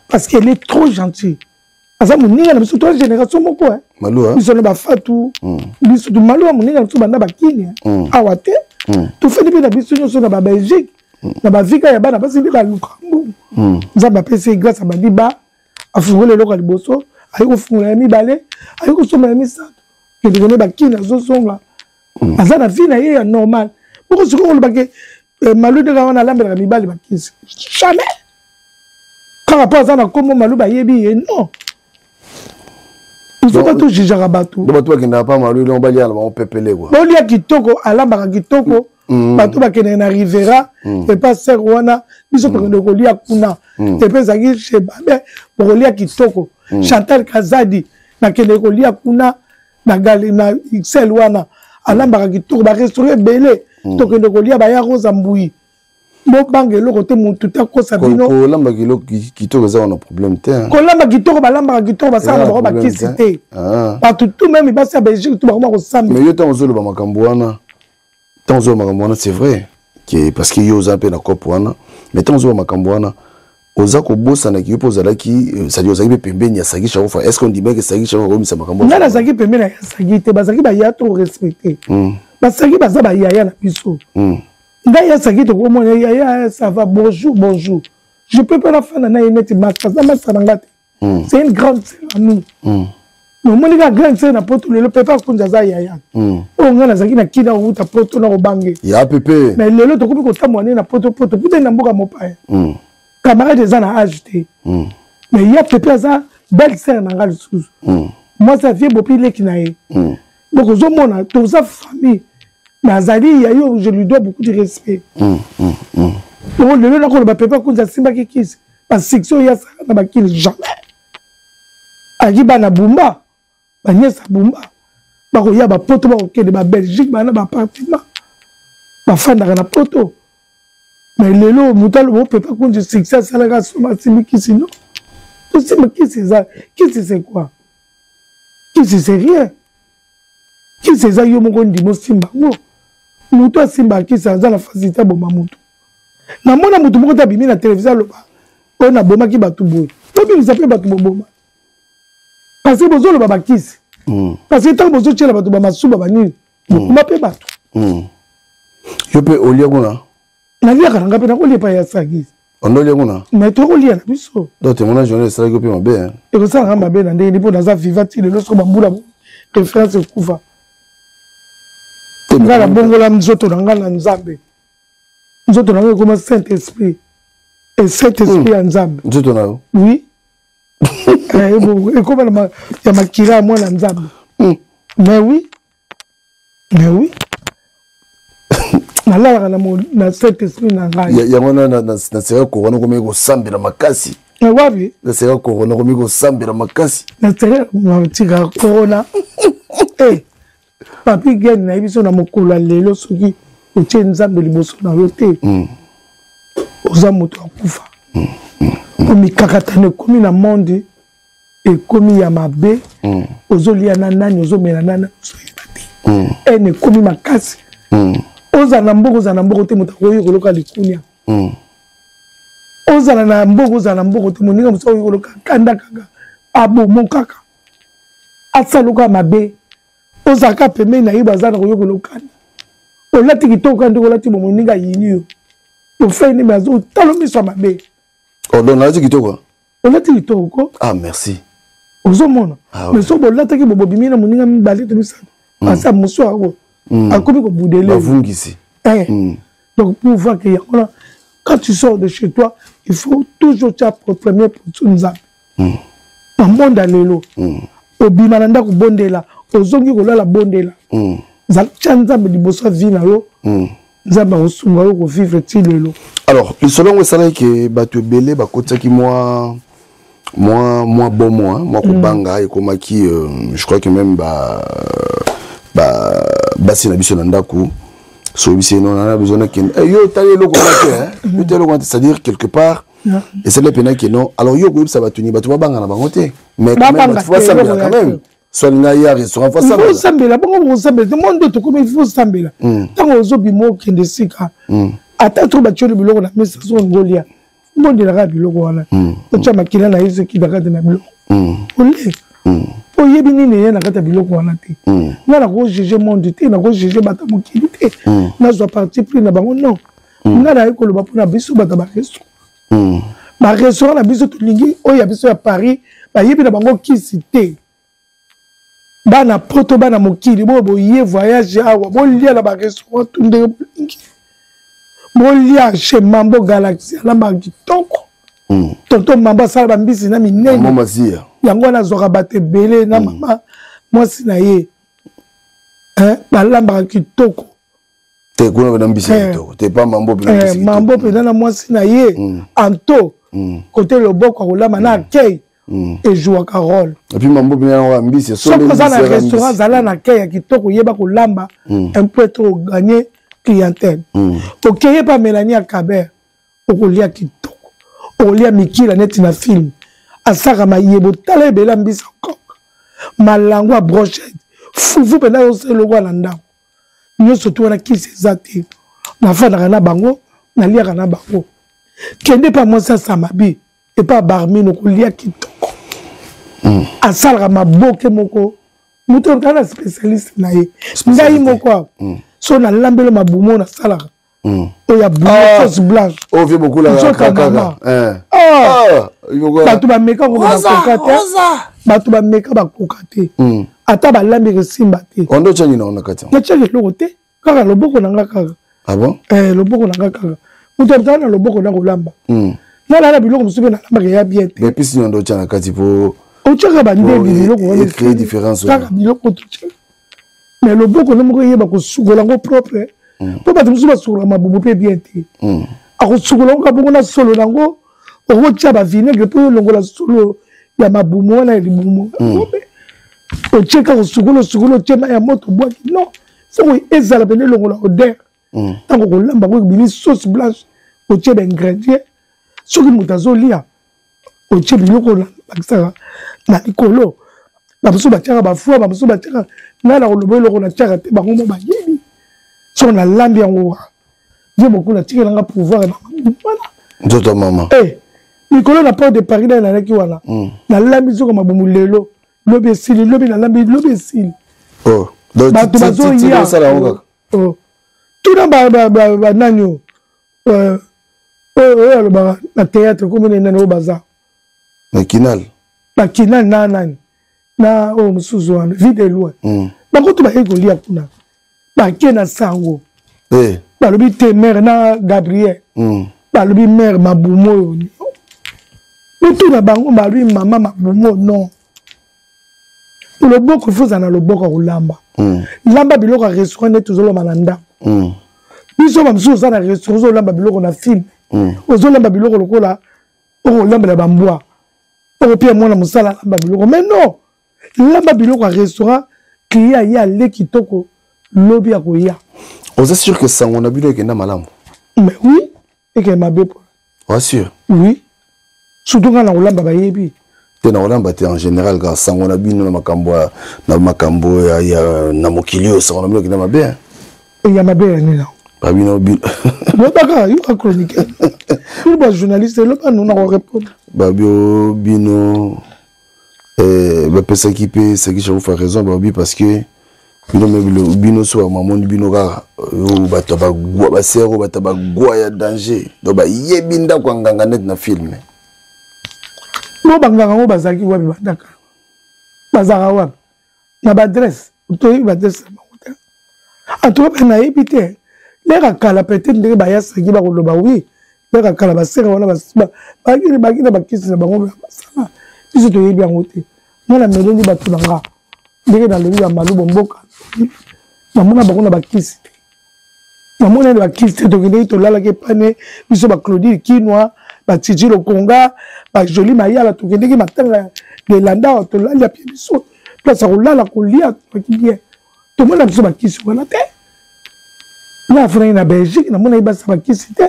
parce qu'elle est trop gentille aza moninga na biso toa génération moko eh. biso na bafatu biso maluwa moninga na biso banda bakini eh. awa te tofandi mpe na biso nyonso na babelgique na bavika ya bana basi nde baluka mbongo nzambe apesi ye grâce abandi ba afungoli eloko ya liboso aye kofungola ya mibale aye kosomba ya misato kendekende bakini azozonga mm. aza na vie na ye ya normal boko sikoyo koloba ke eh, malu ndenge wana alambelaka mibali bakisi jamais kaka mpo aza na nkombo malu bayebi ye non il faut pas tojugeaka bato bato bakendaka pa malu donc balia na bango pepele kua bolia kitoko alambaka kitoko mm. bato bakendeke na rivera mm. epa ser wana biso mm. tokende kolia kuna mm. epe ezalaki chez babe bokolia kitoko mm. chantal kazadi nakendeke kolia kuna na gale na xl wana alambaka kitoko barestaurant ebele mm. tokende kolia baya rosa mbui bobanga eloko te motu te akosa bino kolamba kitoko eza wana problème te kolamba kitoko balambaka kitoko basalaka bango bakisi te ah. bato tout meme basi ya belgique tu bakoma kosambela mais yo ntango ozoloba makambo wana ntango ozoloba makambo wana c'est vrai ke parce que yo oza mpe na cope wana mais ntango ozoloba makambo wana oza kobosana ki yo mpe ozalaki euh, sadi ozalaki mpe pembeni ya sagi sharufa est ce que ondimaki sagi sharufa akomisa makambo ngai nazalaki pembeni ya sagi te bazalaki baya to respecte hmm. basagi baza bayaya na biso hmm. ngai ya sagi tokomona yaya ça va bonjour bonjour je peux mpe nafanda na ye neti masta aza masta na ngai te Mm. C'est une grande sœur à nous. Mm. Mais omoni kaka grande sœur na poto lelo pepe akonzi aza yaya mm. oyo ngai nazalaki na kina kowuta poto na kobange ya pepe mais lelo tokomi kotambola nde na poto poto kutani na mboka mopaya mm. camarade eza na age te mm. mais ya pepe aza belle sœur na ngai lisusu mm. mwasi avie bopi leki na ye mm. donc ozomona toza famille mais azali ya yo je lui dois beaucoup de respect mm, mm, mm. donc lelo nakoloba pepe akonzi asimbaki kisi basuccès oyo asala na bakili jamais ayaki bana bumba baniesa bumba bakoya bapoto bakokende babelgique bana baappartement bafandaka na poto mais lelo moto aloba opepa kunzi succès asalaka asomba asimbi kisi no tosimba kisi eza kisi c'est quoi kisi c'est rien kisi eza yo moko ndima osimba yango moto asimbaka kisi aza na facilité aboma moto namona moto moko te abimi na televizio aloba oyo nabomaki bato boye tobimisa mpe bato boboma parce que bozoloba bakisi mm. parce que ntango bozotyela bato bamasuba banini mm. bokoma mpe bato mm. yo mpe olia kuna naliaka na ngai mpe nakolia epai ya sagisi ondolia kuna mais tokolia na biso donc témoignage wana esalaki yo mpe mabe ekosala ngai mabe na ndenge nini mpo naza viva ti lelo soko bambula référence ekufa ngai nabongola nzoto na ngai na nzambe nzoto na ngai ekoma saint esprit e saint esprit ya nzambe nzoto na yo oui eh, ekoma ya makila ya mwana nzambe hmm. mais oui mais oui nalalaka na saint esprit na ngai yango wana na sera corona okomi kosambela makasi wapi na sera corona okomi kosambela makasi na sera tika corona eh, papi gen nayebi so na mokolo ya lelo soki otie nzambe liboso na yo te mm. oza moto akufa mm. mm. mikakatano ekomi na monde ekomi ya mabe mm. ozolia na nani ozomela na nani ozoyeba te mm. ene ekomi makasi mm. ozala na mboko ozala na mboko te moto akoki koloka likunia mm. Ozala na mbongo, ozala na mbongo te, moninga mosusu akoki koloka kanda kaka, abomo kaka, asaluka mabe. Ozalaka pembeni na ye, baza na koyoka olokanda. Olati kitoko kaka ndenge olati, bo moninga ayini yo. Ofai nini azo talo miso ya mabe. Oh, donc nalati kitoko. Olati kitoko ko? Ah, merci. Ozomona. Ah, ouais. Mais soki bolataki bo bobimi na moninga mibale to misato. Asa mosusu ako. Akomi kobudele. Bavungisi. Eh. Donc pour voir que yango wana, quand tu sors de chez toi, il faut toujours tia premier position Nzambe. Na monde ya lelo. Obima na ndako bondela, ozongi kolala bondela. Tia Nzambe liboso ya vie na yo. Nzambe akosunga yo kovivre ti lelo. Alors, lisolo yango esalaki ke bato ebele bakotisaki mwa mwa mwa bomo, hein, mwa kobanga ekomaki, je crois que même ba ba basi na biso na ndako soyebisi ye non, nana besoin nakende, eh, yo otali eloko wana te, hein, yo otali eloko wana te, c'est-à-dire quelque part esali mpena ke non. Alors yo okoyebisa bato nini? Bato babanga na bango te, mais quand même Babanga bato faut te, basambela eloko quand ya même. Soit ngai ya restaurant, faut Il faut sambela. osambela, bongo bokosambela te. Monde tokomi, il faut osambela. Ntango ozobima okende sika, ata to batioli biloko na mesa, soki olingi olia, bondelaka biloko wana, otya makila na Yesu ekitaka te na biloko ole. Oyebi nini eye na kati ya biloko wana te. Nga nakojuge monde te, nakojuge bato ya mokili te, nazwa parti pris na bango, non. Nga naye koloba mpona biso bato ya barestaurant. Barestaurant na biso tolingi oyo ya biso ya Paris, bayebi na bango kisi te. Bana poto, bana mokili, boyo boye voyage awa, bolia na barestaurant tu ndenge bolingi. Bolia chez Mambo Galaxy, alambaka kitoko. Tonton Mambo asala bambisi na minene. Mambo Mazia. Yango wana azwaka bato ebele na mama mwasi na ye. Hein, balambaka kitoko. Te kuna pena mbisi ya kitoko. Te pa Mambo pena mbisi kitoko. Mambo pena na mwasi na ye, Anto, kote loboko akolamba na accueil. Ejouaka rôle. Et puis Mambo pena na mbisi, soki oza na restaurant, zala na accueil ya kitoko, yeba kolamba, un peu trop gagner clientèle. Okeye pa Mélanie Akaber, okolia kitoko, okolia mikila neti na film. Asaka mayebo, tala ebele mbisi encore. Malango ya brochette, fufu pena osala eloko na ndako. Nyonso tu wana kisi eza te. Nafandaka na bango, naliaka na bango. Kende pa mwasi ya Samabi, epa Barmine, okolia kitoko. Asalaka maboke moko, moto oyo kaka spécialiste na ye. Ngai moko awa, so nalambeli mabumu oyo nasalaka. Oyo ya bouillon, sauce blanche. Oh, vieux beaucoup la Nzoto ya kaka. mama. Eh. Ah! Ah, il faut quoi? Bato bameka kokoka Rosa, te. Rosa. Bato bameka bakoka te. Ata balambi esimba te. Ondo tshani na ona kati. Natiaka eloko te, kaka loboko na nga kaka. Ah bon? Eh, loboko na nga kaka. Moto azala na loboko na kolamba. Nga na biloko mosusu mpe nalambaka ya bien te. Mais pisi nyondo tshana na kati po Otiaka bandeli po biloko wana e créer différence kaka wana. biloko totiaka. Mais loboko na moko eyeba kosukola yango propre. Po bato mosusu basukolaka mabumu mpe bien te. Akosukola yango kaka bongo na solo na yango, okotia ba vinaigre mpo olongola solo ya mabumu wana ya libumu. Otie kaka osukola, osukola, otie mai ya moto, obwaki. Non, faut ezala pene elongola odeur. Ntango okolamba yango ebimi sauce blanche, otie ba ingrédients. Soki moto azolia, otie biloko bakisaka na likolo. Bamosusu batiaka ba foie, bamosusu batiaka, ngai na koloba eloko natiaka te, bango mo bayebi. Soki nalambi yango wana, Dieu beaucoup natikela nga pouvoir na mabumu wana. Nzoto ya mama. Eh, likolo na porte de Paris na nalaki wana. Nalambi nzoka mabumu lelo, lobi esili, lobi nalambi, lobi esili. Oh, donc Bato bazoya. osala yango kaka. Oh. Tuna ba nani oyo? Oyo, oyo alobaka na théâtre, kombo na ye nani oyo baza? Na Kinal. Ba Kinal na nani? Na oyo mosusu wana, vie de loin. Bango to baye kolia kuna. Bake na sango. Balobi te mère na Gabriel. Balobi mère mabumu oyo. Mutu na bango balobi mama mabumu non. Loboko, il faut ozala na loboko ya kolamba. Lamba biloko ya restaurant neti ozolamba na ndako. Biso ba mosusu oza na restaurant, ozolamba biloko na film. Ozolamba biloko lokola okolambela ba mbwa. Okopia mwana mosala alamba biloko. Mais non, lamba biloko ya restaurant, client ye ale kitoko, lobi ya koya. Oza sûr que sango na bino ekenda malamu? Mais oui, ekenda mabe po. Oza sûr? Oui. Surtout nga na kolamba bayebi. Te na kolamba te en général ka sango na bino na makambo ya, na makambo ya, ya, na mokili oyo sango na bino ekenda mabe, hein? Ya mabe ya nini? Babino bino. Lobaka yo ka chroniqueur. Bino ba journaliste loba nous na ko répondre. Babio bino eh bapesaki mpe Saki Sharufa raison babi parce que bino me bino so bamamoni bino kaka oyo bato ya bagwa basere oyo bato ya bagwa ya danger donc bayebi ndako ya nganga neti na filme. Bo banganga yango bazalaki wapi bandaka bazalaka wapi na baadresse toyebi baadresse na bango te en tout cas mpe nayebi te leka kala peut-être ndenge bayasaki bakoloba wi leka kala basere wana baki na bakisi na bango basala biso toyebi yango te nga na meleli bato na nga ndenge nalobi ya malubo mboka namona bango na bakisi te namona na bakisi te tokendeki tolalaki epane biso baclaudile kinwa batiti lokonga bajoli mayala tokendeki matanga delanda awa tolali apie biso place ya kolala kolia tozalaki bien tomona biso bakisi wana te nga afandaki na belgique namonaki basa bakisi te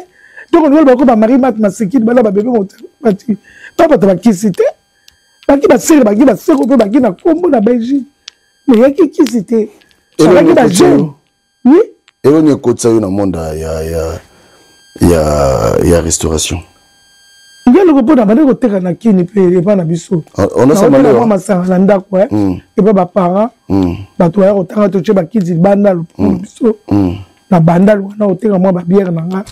donc lokola bako bamarie mat masikini bana babebe bati babata bakisi te baki basere baki baseko mpe baki na nkombo na belgique mais yaki kisi te bazalaki bajeune oui eloni ekotisa yo na monde ya, ya, ya, ya restauration nge eloko mpo na bandi koteka na kini mpe epa na biso naoteka masanga na ndako eh. epa baparent bato baya kotanga totye bakiti libanda lopango mm. biso na bandal wana oteka mwa babiere na nga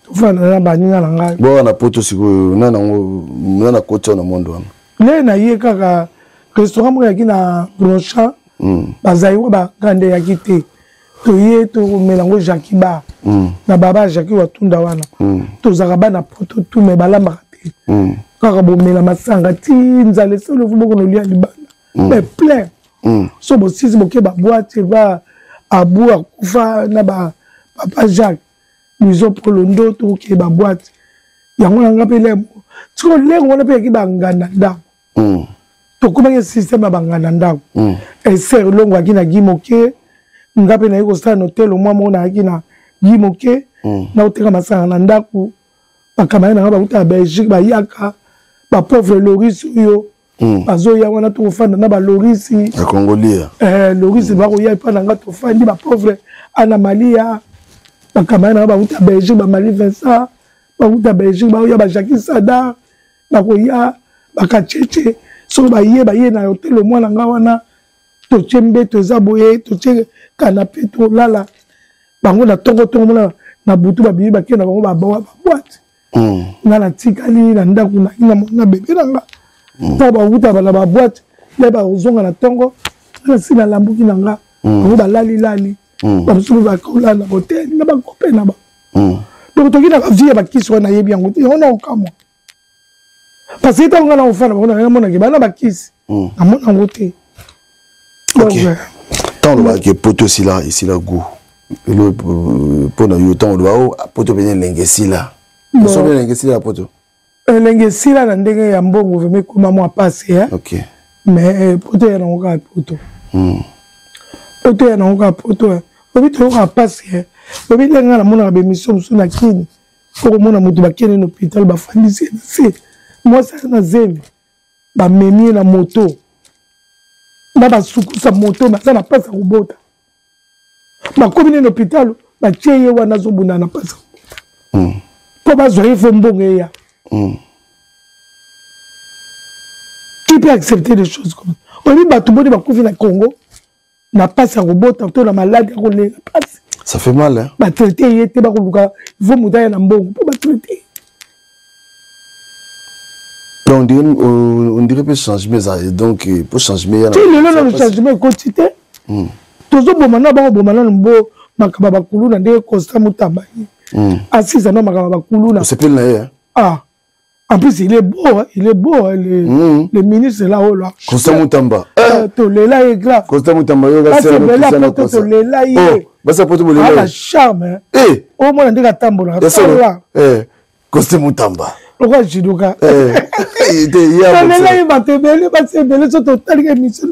tofanda na baninga na ngai boka na poto sikoyo nani yango nani akoti na monde wana nde na ye kaka restaurant moko eyaki na bronchamp bazali wa bagande eyaki te toye tokomela yango jacki bar na baba jacki watunda wana tozalaka bana poto tu me balambaka te kaka bomela masanga ti nzala esali ofu boko nolia libanda mais plein so bosisi boke baboite ba abu akufa na ba papa jacques biso polondo tokokee baboite yango na nga mpe lemo siko lenge wana mpe yaki banganda ndako tokomaki systeme ya banganda ndako eser longo aki na gi moke nga mpe naye kosala na hotel mwa moko nayaki na gi moke naoteka masanga na ndako bakamare na nga bakuta ya belgique bayaka bapauvre loris oyo bazoya wana tokofanda na balorisi ya kongolia eh, lorisi mm. bakoya epai na nga tofandi bapauvre ana malia bakamare na nga bakuta belgique bamali vincent bakuta belgique bakoya bajacqui sadar bakoya bakacheche soki baye baye na hotel mwana nga wana totie mbeto eza boye totie kanape tolala bango na ntongo ntongo mona na butu babimi bakei na bango babawa babwate nga natikali na ndako na na bebe na nga ntango bawuta na baboite nde bakozonga na ntongo nga nasi nalambuki na nga bango balalilali bamosusu bakolala na hotel na bakope na bango donc toki na bavie ya bakisi wana nayebi yango te yango na okamwa parce que ntango nga na kofanda bango na namonaki bana bakisi namona yango te. Ntango olobaka ke poto esila esila gout elo mpo na yo ntango oloba o poto mpenza elenge esila osobi elenge esila ya poto elenge esila na ndenge ya mbongo vraimen ekoma mwa pasi okay. mais poto ya nango kaka poto poto ya nango kaka poto obi toyokaka pasi obi ndenge nga namonaka bemission mosusu na kini okomona moto bakende na hôpital bafandisi ye na se mwasi aza na zemi bamemi ye na moto na basukusa moto baza na mpasi ya kobota bakomi nde na hôpital batie ye wana azobunda na mpasi ya kobota mpo bazwa ye fo mbongo eya qui peut accepter des choses comme ça oyebi bato boni bakufi na congo na mpasi ya kobota to na maladi ya kolela mpasi ça fait mal hein? batraite ye te bakoluka vo moto aya na mbongo mpo batraite ye donc on dirait mpe changement eza donc po changement ti lelo nano changement ekoti te tozoboma na bakoboma nano bo makambo ya bakuluna ndenge constant mutamba ye asisa na makambo ya bakuluna osepeli na ye ah En plus, il est beau, hein, il est beau, hein, le, le ministre là haut là. Constant Mutamba. Tolela ye grave. Constant Mutamba yo ka sera poto poto tolela ye. Oh, basa poto bolela. Ala charme. Hein. Eh. Au moins ndeka tambola. Tala. Eh. Constant Mutamba. Lokola judoka. Eh. Tolela ye bato ebele basi ebele so totali ka émission.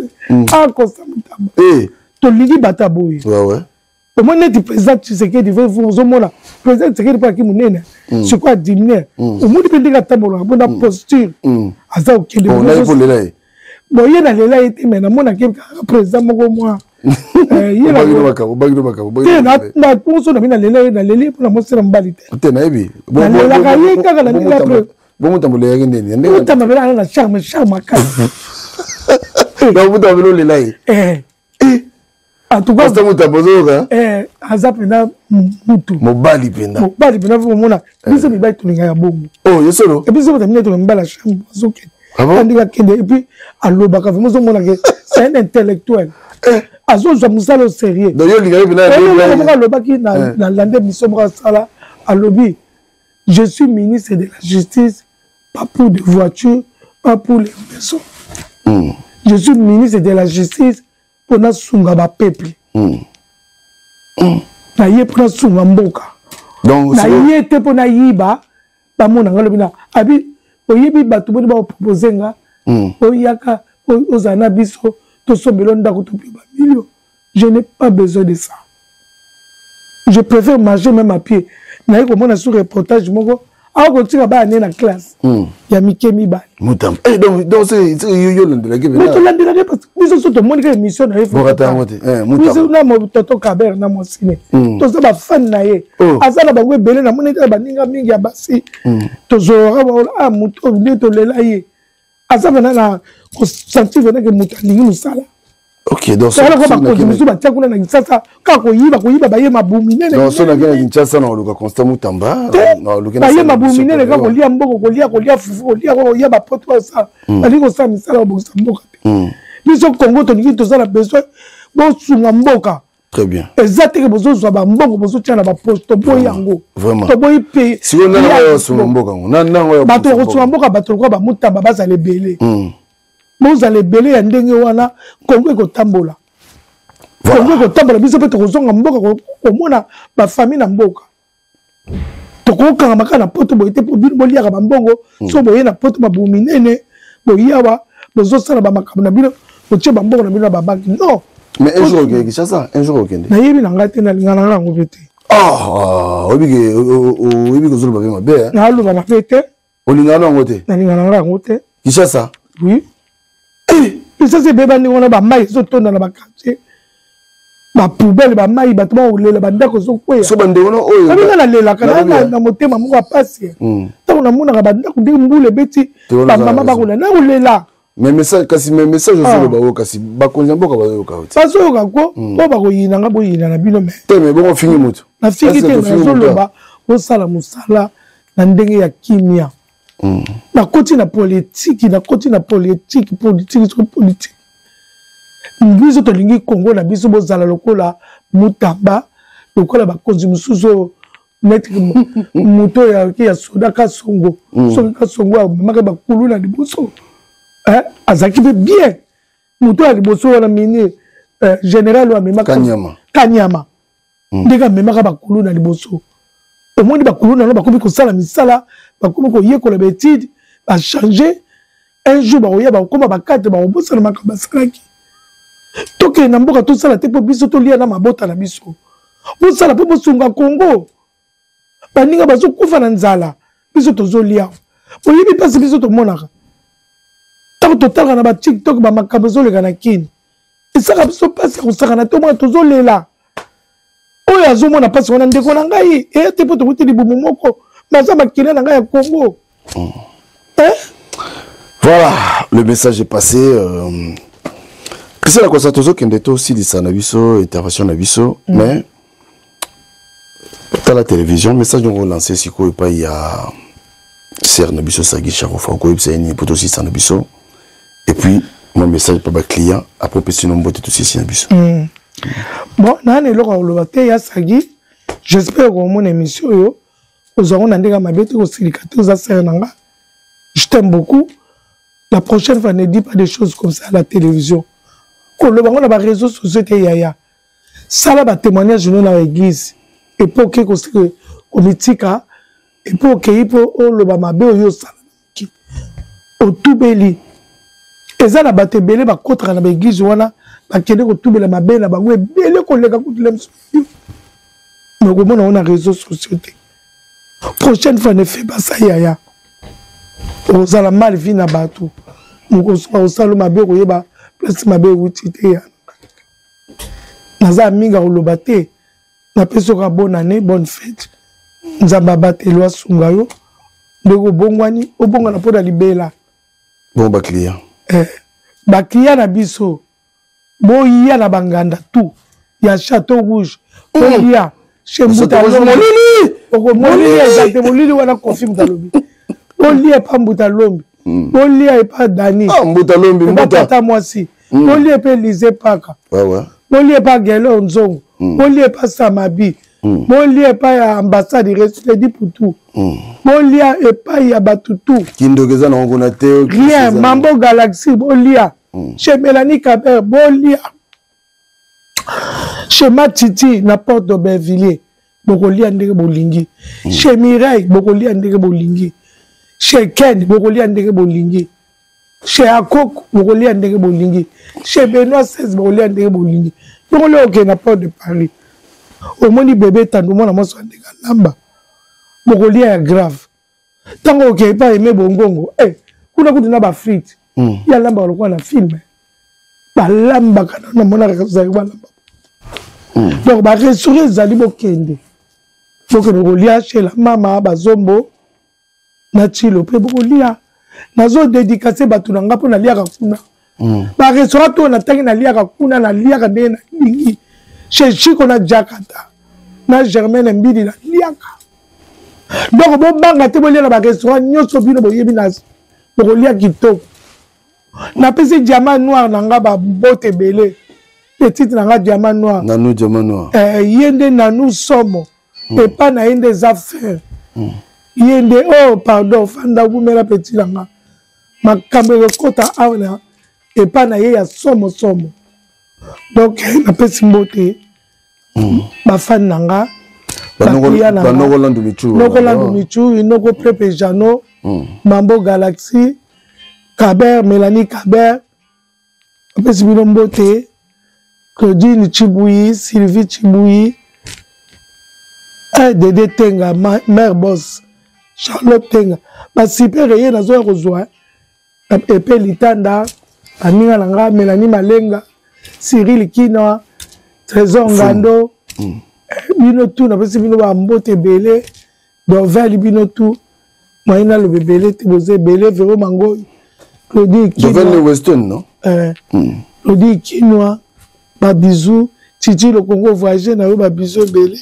Ah Constant Mutamba. Eh. Tolingi bato boye. Ouais ouais. Omoni neti président Tshisekedi ozomona président Tshisekedi mpo aki monene sikoyo adimine omoni mpe ndenge atambolaka mpo na posture aza kokende bon ye nalela ye te mais namonaki kaka président moko mwa Te, na poso na bino nalela ye, naleli ye mpona mwasi na mobali te. Te, nayebi. Nalelaka ye kaka na ndenge après. Bongo Mutamba olelaki ndeni? Mutamba mpe aza na charme, charme makasi. Donc Mutamba mpe olela ye? Eh. En tout cas, Pasteur Mutamba, ozoyoka? Eh, aza mpenza mutu. Mobali mpenza. Mobali mpenza, faut komona biso mibali tolingaka bongo. Oh, ye solo? Et biso bato mingi tolinga mibali ya chambre azokende. Andika akende et puis alobaka vraiment, ozomona ke c'est un intellectuel. Azozwa mosala au sérieux. Donc yo olingaki mpenza. Moko alobaki na lande émission moko asala, alobi: "Je suis ministre de la justice, pas pour des voitures, pas pour les maisons. Je suis ministre de la justice mpo nasunga bapeuple." Naye mpo nasunga mboka, naye te mpo nayiba. Bamona nga lobi na abi oyebi bato boni baopropose nga: "Oyaka ozala na biso, tosombela ndako, topio bamilio." Je n'ai pas besoin de ça, je préfère marcher même à pied. Naye komona sur reportage moko akotika bana ne na classe ya mike mibale. Mutamba, yo olandelaki? Mais tolandelaki parce que biso so tomoni kaka émission na ye. Bokata yango te. Biso na toto Kaber na mwasine, toza bafan na ye. Aza na bango ebele, namoni ete baninga mingi ya basi tozolaka baola a moto nde tolela ye. Aza mpena na kosentir mpena ke moto alingi mosala. Ok, donc tala ko bakonzi mosusu batia kuna na Kinshasa, kaka koyiba, koyiba, baye mabumu minene. Donc so nakei na Kinshasa, na koluka Constant Mutamba. Baye mabumu minene, kaka kolia mbongo, kolia, kolia fufu, kolia, kolia bapoto, basala balingi kosala misala babongisa mboka te. Biso Congo tolingi, toza na besoin bosunga mboka. Très bien. Eza teke bozozwa bambongo, bozotia na baposte, toboyi yango. Toboyi pe. Bato bakosunga mboka, bato lokola bamutamba bazala ebele, bozala ebele ya ndenge wana, Kongo ekotambola, Kongo ekotambola. Biso mpe tokozonga mboka komona bafamille na mboka. Tokokangama kaka na poto boye te mpo bino boliaka bambongo. So boye na poto, mabumu minene, boyawa bozosala bamakambo na bino, botie bambongo na bino na babanki, non. Mais un jour okende Kinshasa, un jour okende. Nayebi na ngai te, nalingana na yango mpe te. Oyebi kozoloba mpe mabe. Naloba mabe te. Olingana yango te? Nalingana na yango te. Kinshasa? Oui, Kinshasa ebeba ndenge wana, bamai ezotonda na baquartier, bapoubele, bamai, bato bakolela, bandako ezokweya. So bandeko no oyo nga nalelaka na motema moko ya pasi ntango namonaka bandako ndenge mbula ebeti, bamama bakolela, nakolela. Mais message kasi, mais message ozoloba oyo, kasi bakonzi ya mboka bazoyoka yo te. Bazoyoka ko mpo bakoyina nga, boyina na bino. Mais te, mais bongo ofingi moto. Nafingi te, nazoloba bosala mosala na ndenge ya kimia. Nakoti na politiki, nakoti na politiki, politiki soki politiki, biso tolingi Kongo na biso. Bozala lokola Mutamba, lokola bakonzi mosusu oyo neti moto oyo ya soda Kasongo. Soki Kasongo amemaka bakulu na liboso, azalaki mpe bien. Moto ya liboso wana, mini général oyo amemaka Kanyama, ndenge amemaka bakulu na liboso, omoni bakulu nano bakomi kosala misala, bakomi koyekola baétude, bachange. Un jour bakoya, bakokoma bakadre, bakobosana makambo basalaki. Tokende na mboka, tosala te mpo biso tolia na mabota na biso. Bosala mpo bosunga Kongo. Baninga bazokufa na nzala, biso tozolia. Boyebi mpasi biso tomonaka ntango totalaka na batiktok bamakambo ezoleka na Kini, esaka biso mpasi ya kosakana te. Omona tozolela, oyo azomona mpasi wana ndeko na ngai eya te mpo tokuti libumu moko, maza makila na ngai ya Kongo. Eh? Voilà, le message est passé. Christelle Akosa, tozokende tosilisa na biso intervention na biso, mais tala télévision, message yango lancé sikoyo epai ya sere na biso Sagi Charofa, okoyebisa ye nini mpo tosilisa na biso? Et puis mon message mpa baclient, après opesi no mbote, tosilisi na biso. Bon, naa na eloko ya koloba te ya Sagi. J'espère komona émission oyo, ozwango na ndenge ya mabe te, kosilika te, oza sere na nga, je t'aime beaucoup. La prochaine fois, ne dis pas des choses comme ça à la télévision. Koloba ngo na baréseaux sociaux te, yaya. Sala batémoignage no na église epo oke komitika, epo okei mpo oloba mabe oyo osala na moki otubeli. Eza na bato ebele bakotaka na baeglise wana, bakende kotubela mabe na bango ebele koleka kutula mosusu. Mais okomona ngo na réseaux sociaux te. Prochaine fois, ne fais pas ça, yaya. Ozala mal vie na bato, mokosuka kosala mabe, koyeba place mabe ewuti te ya. Naza mingi ya koloba te. Napesi yo kaka bonne année, bonne fête. Nzambe abateli yo, asunga yo. Ndenge obongwani, obongwana mpo na libela. Bon ba client. Eh, ba client na biso boya na banganda tout ya Château Rouge. Boya chez Mbuta Molili. Molili eza te, molili wana Koffi Mbuta Lombi. Bolia epa Mbuta Lombi. Bolia epa Dani. Ah, Mbuta Lombi, Mbuta. Tata mwasi. Bolia epa Elysée Paka. Ouais, ouais. Bolia epa Gelo Nzongo. Bolia epa Samabi. Bolia epai ya ambassade Redi Putu. Bolia epai ya bato tout. Kindoki eza nango kuna te. Rien, Mambo Galaxy bolia. Chez Mélanie Kaber bolia. Chez Matiti na Porte d'Aubervilliers bokolia ndenge bolingi. Chez Mireille bokolia ndenge bolingi. Chez Ken bokolia ndenge bolingi. Chez Akok bokolia ndenge bolingi. Chez Benoît 16 bokolia ndenge bolingi. Bokolia okende na Porte de Paris. Omoni bébé tando mwana mwasi wa ndenge alamba. Bokolia ya grave. Tango okei pa aimé bongongo, kuna kutu na ba frites. Ya lamba lokola na film. Balambaka na namonaka ezali balamba. Donc ba restaurant ezali bokende. Bokende kolia chez la mama bazombo na chilo pe bokolia. Nazo dédicacer bato na nga mpo naliaka kuna. Ba restaurant to natangi naliaka kuna, naliaka ndenge nalingi. Chez Chico na Jakarta na Germaine Mbidi naliaka. Donc bobanga te bolia na ba restaurant nyonso bino boyebi na bokolia kitoko. Napesi diamant noir na nga ba bote ebele. Petite na nga diamant noir. Nanu diamant noir. Ye nde nanu somo. Epa na ye nde eza fer. Ye nde, oh pardon, fanda gumela petit na nga. Makambo ekokota awa na epa na ye ya somo somo. Donc napesi mbote ba fan na nga. Ba Noko Landu Michu. Noko Landu Michu, Noko Pepe Jano, Mambo Galaxy, Kaber, Mélanie Kaber. Napesi bino mbote. Claudine Chibuyi, Sylvie Chibuyi, Dédé Tenga, mère boss, Charlotte Tenga. Ba super ye nazoya kozwa epe litanda, baninga na nga Mélanie Malenga, Cyril Kinoa, Trésor Ngando, bino tout napesi bino ba mbote ebele, Dorvel bino tout, moyen naloba ebele te, boza ebele, Vero Mangoy, Claudine Kinoa. Dorvel Weston, non? Claudine Kinoa, ba bisous, Titi le Congo voyager na yo ba bisous ebele.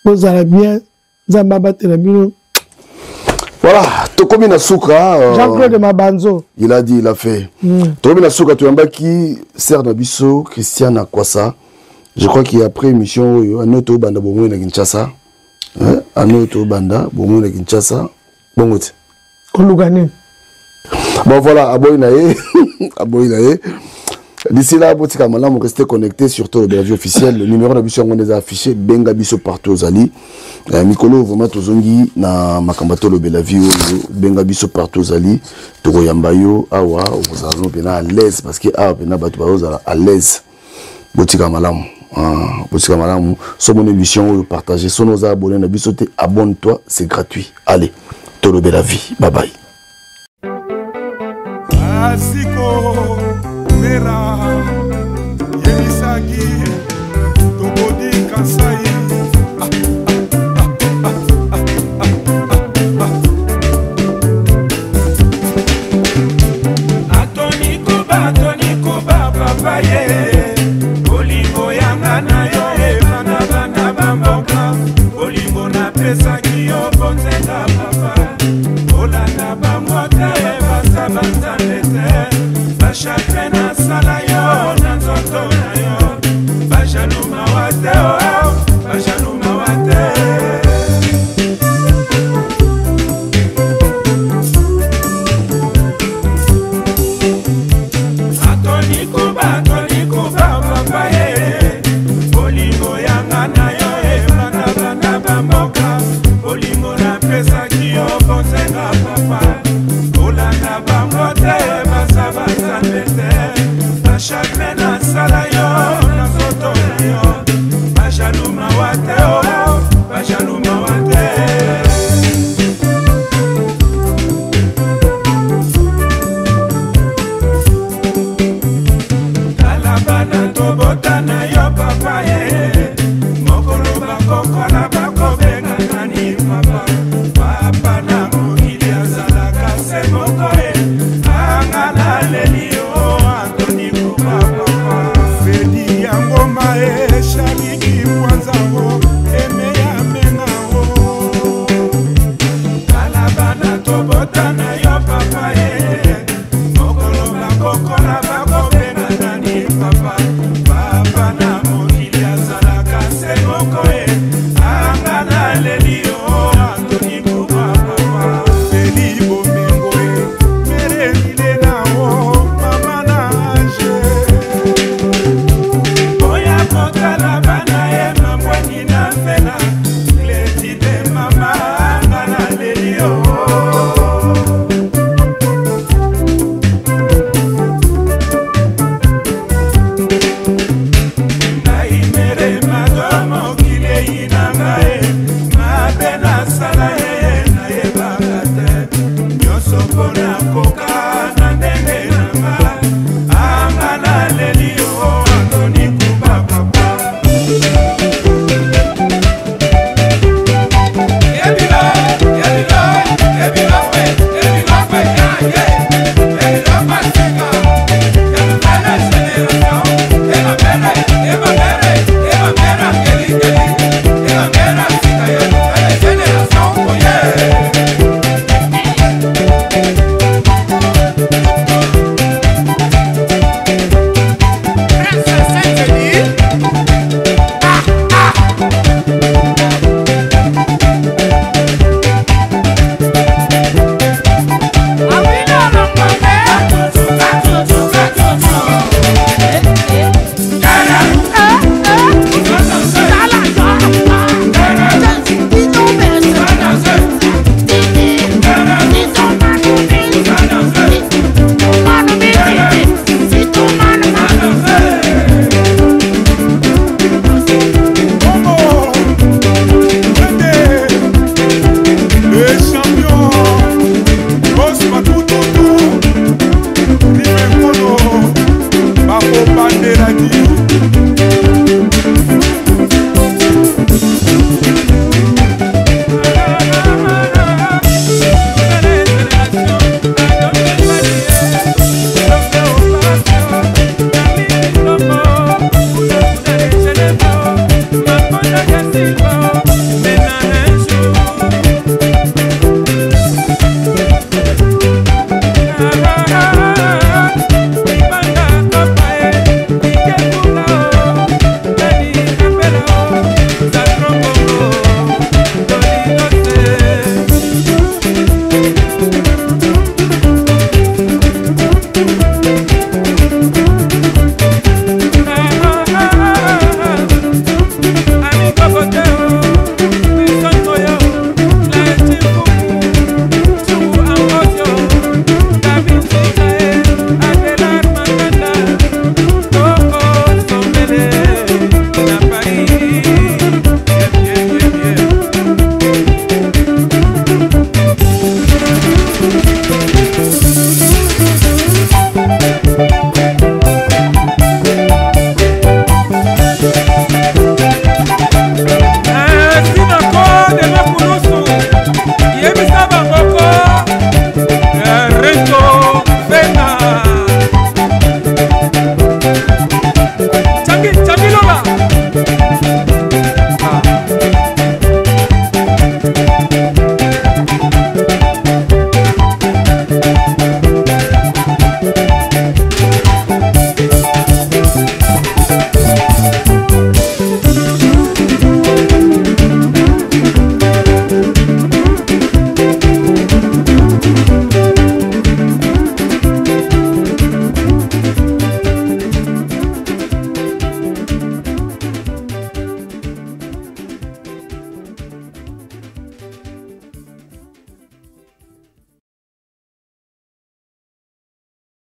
Bozala bien, Nzambe abatela bino. Voilà, tokomi na suka. Jean-Claude Mabanzo. Il a dit, il a fait. Tokomi na suka, toyambaki sœur na biso Christiane Akwasa. Je crois qu'il y a après émission oyo, anoto banda bomoi na Kinshasa. Hein, anoto banda bomoi na Kinshasa. Bongo te. Koluka nini? Bon voilà, aboyi na ye. Aboyi na ye. D'ici là, botika malamu, restez connectés surtout le vie officiel. Le numéro na biso yango eza affiché, benga biso partout ozali. Mikolo vraiment tozongi na makambo tolobela vie oyo, benga biso partout ozali. Tokoyamba yo awa, ozala no pena à l'aise parce que awa pena bato bazala à l'aise. Botika malamu. Ah, botika malamu. Somo mon émission oyo partager, sono oza abonné na biso te, abonne-toi, c'est gratuit. Allez, tolobela vie. Bye bye. Asiko mera yebisaki tobodi kasai. Atoni kuba, atoni kuba, papa ye. Bolingo yanga na yo ebanda banda bamboka. Bolingo napesaki yo bonzenga papa. Olanda bango te, baza banzambe te. Bachagrin nasala yo na nzoto na yo. Bajalou mawa te, oh, bajalou mawa te. Atoni kuba, atoni kuba, papa ye. Bolingo yanga na yo ebanda banda bamboka. Bolingo napesaki yo bonzenga papa. Olanda bango te, baza banzambe te. Naleli yo Antoni Kuba papa. Fedi ya ngoma e Shaliki Mwanza o Emeya Menga o. Tala bana tobota na yo papa ye. Mokolo bakokola bakobenga nani papa.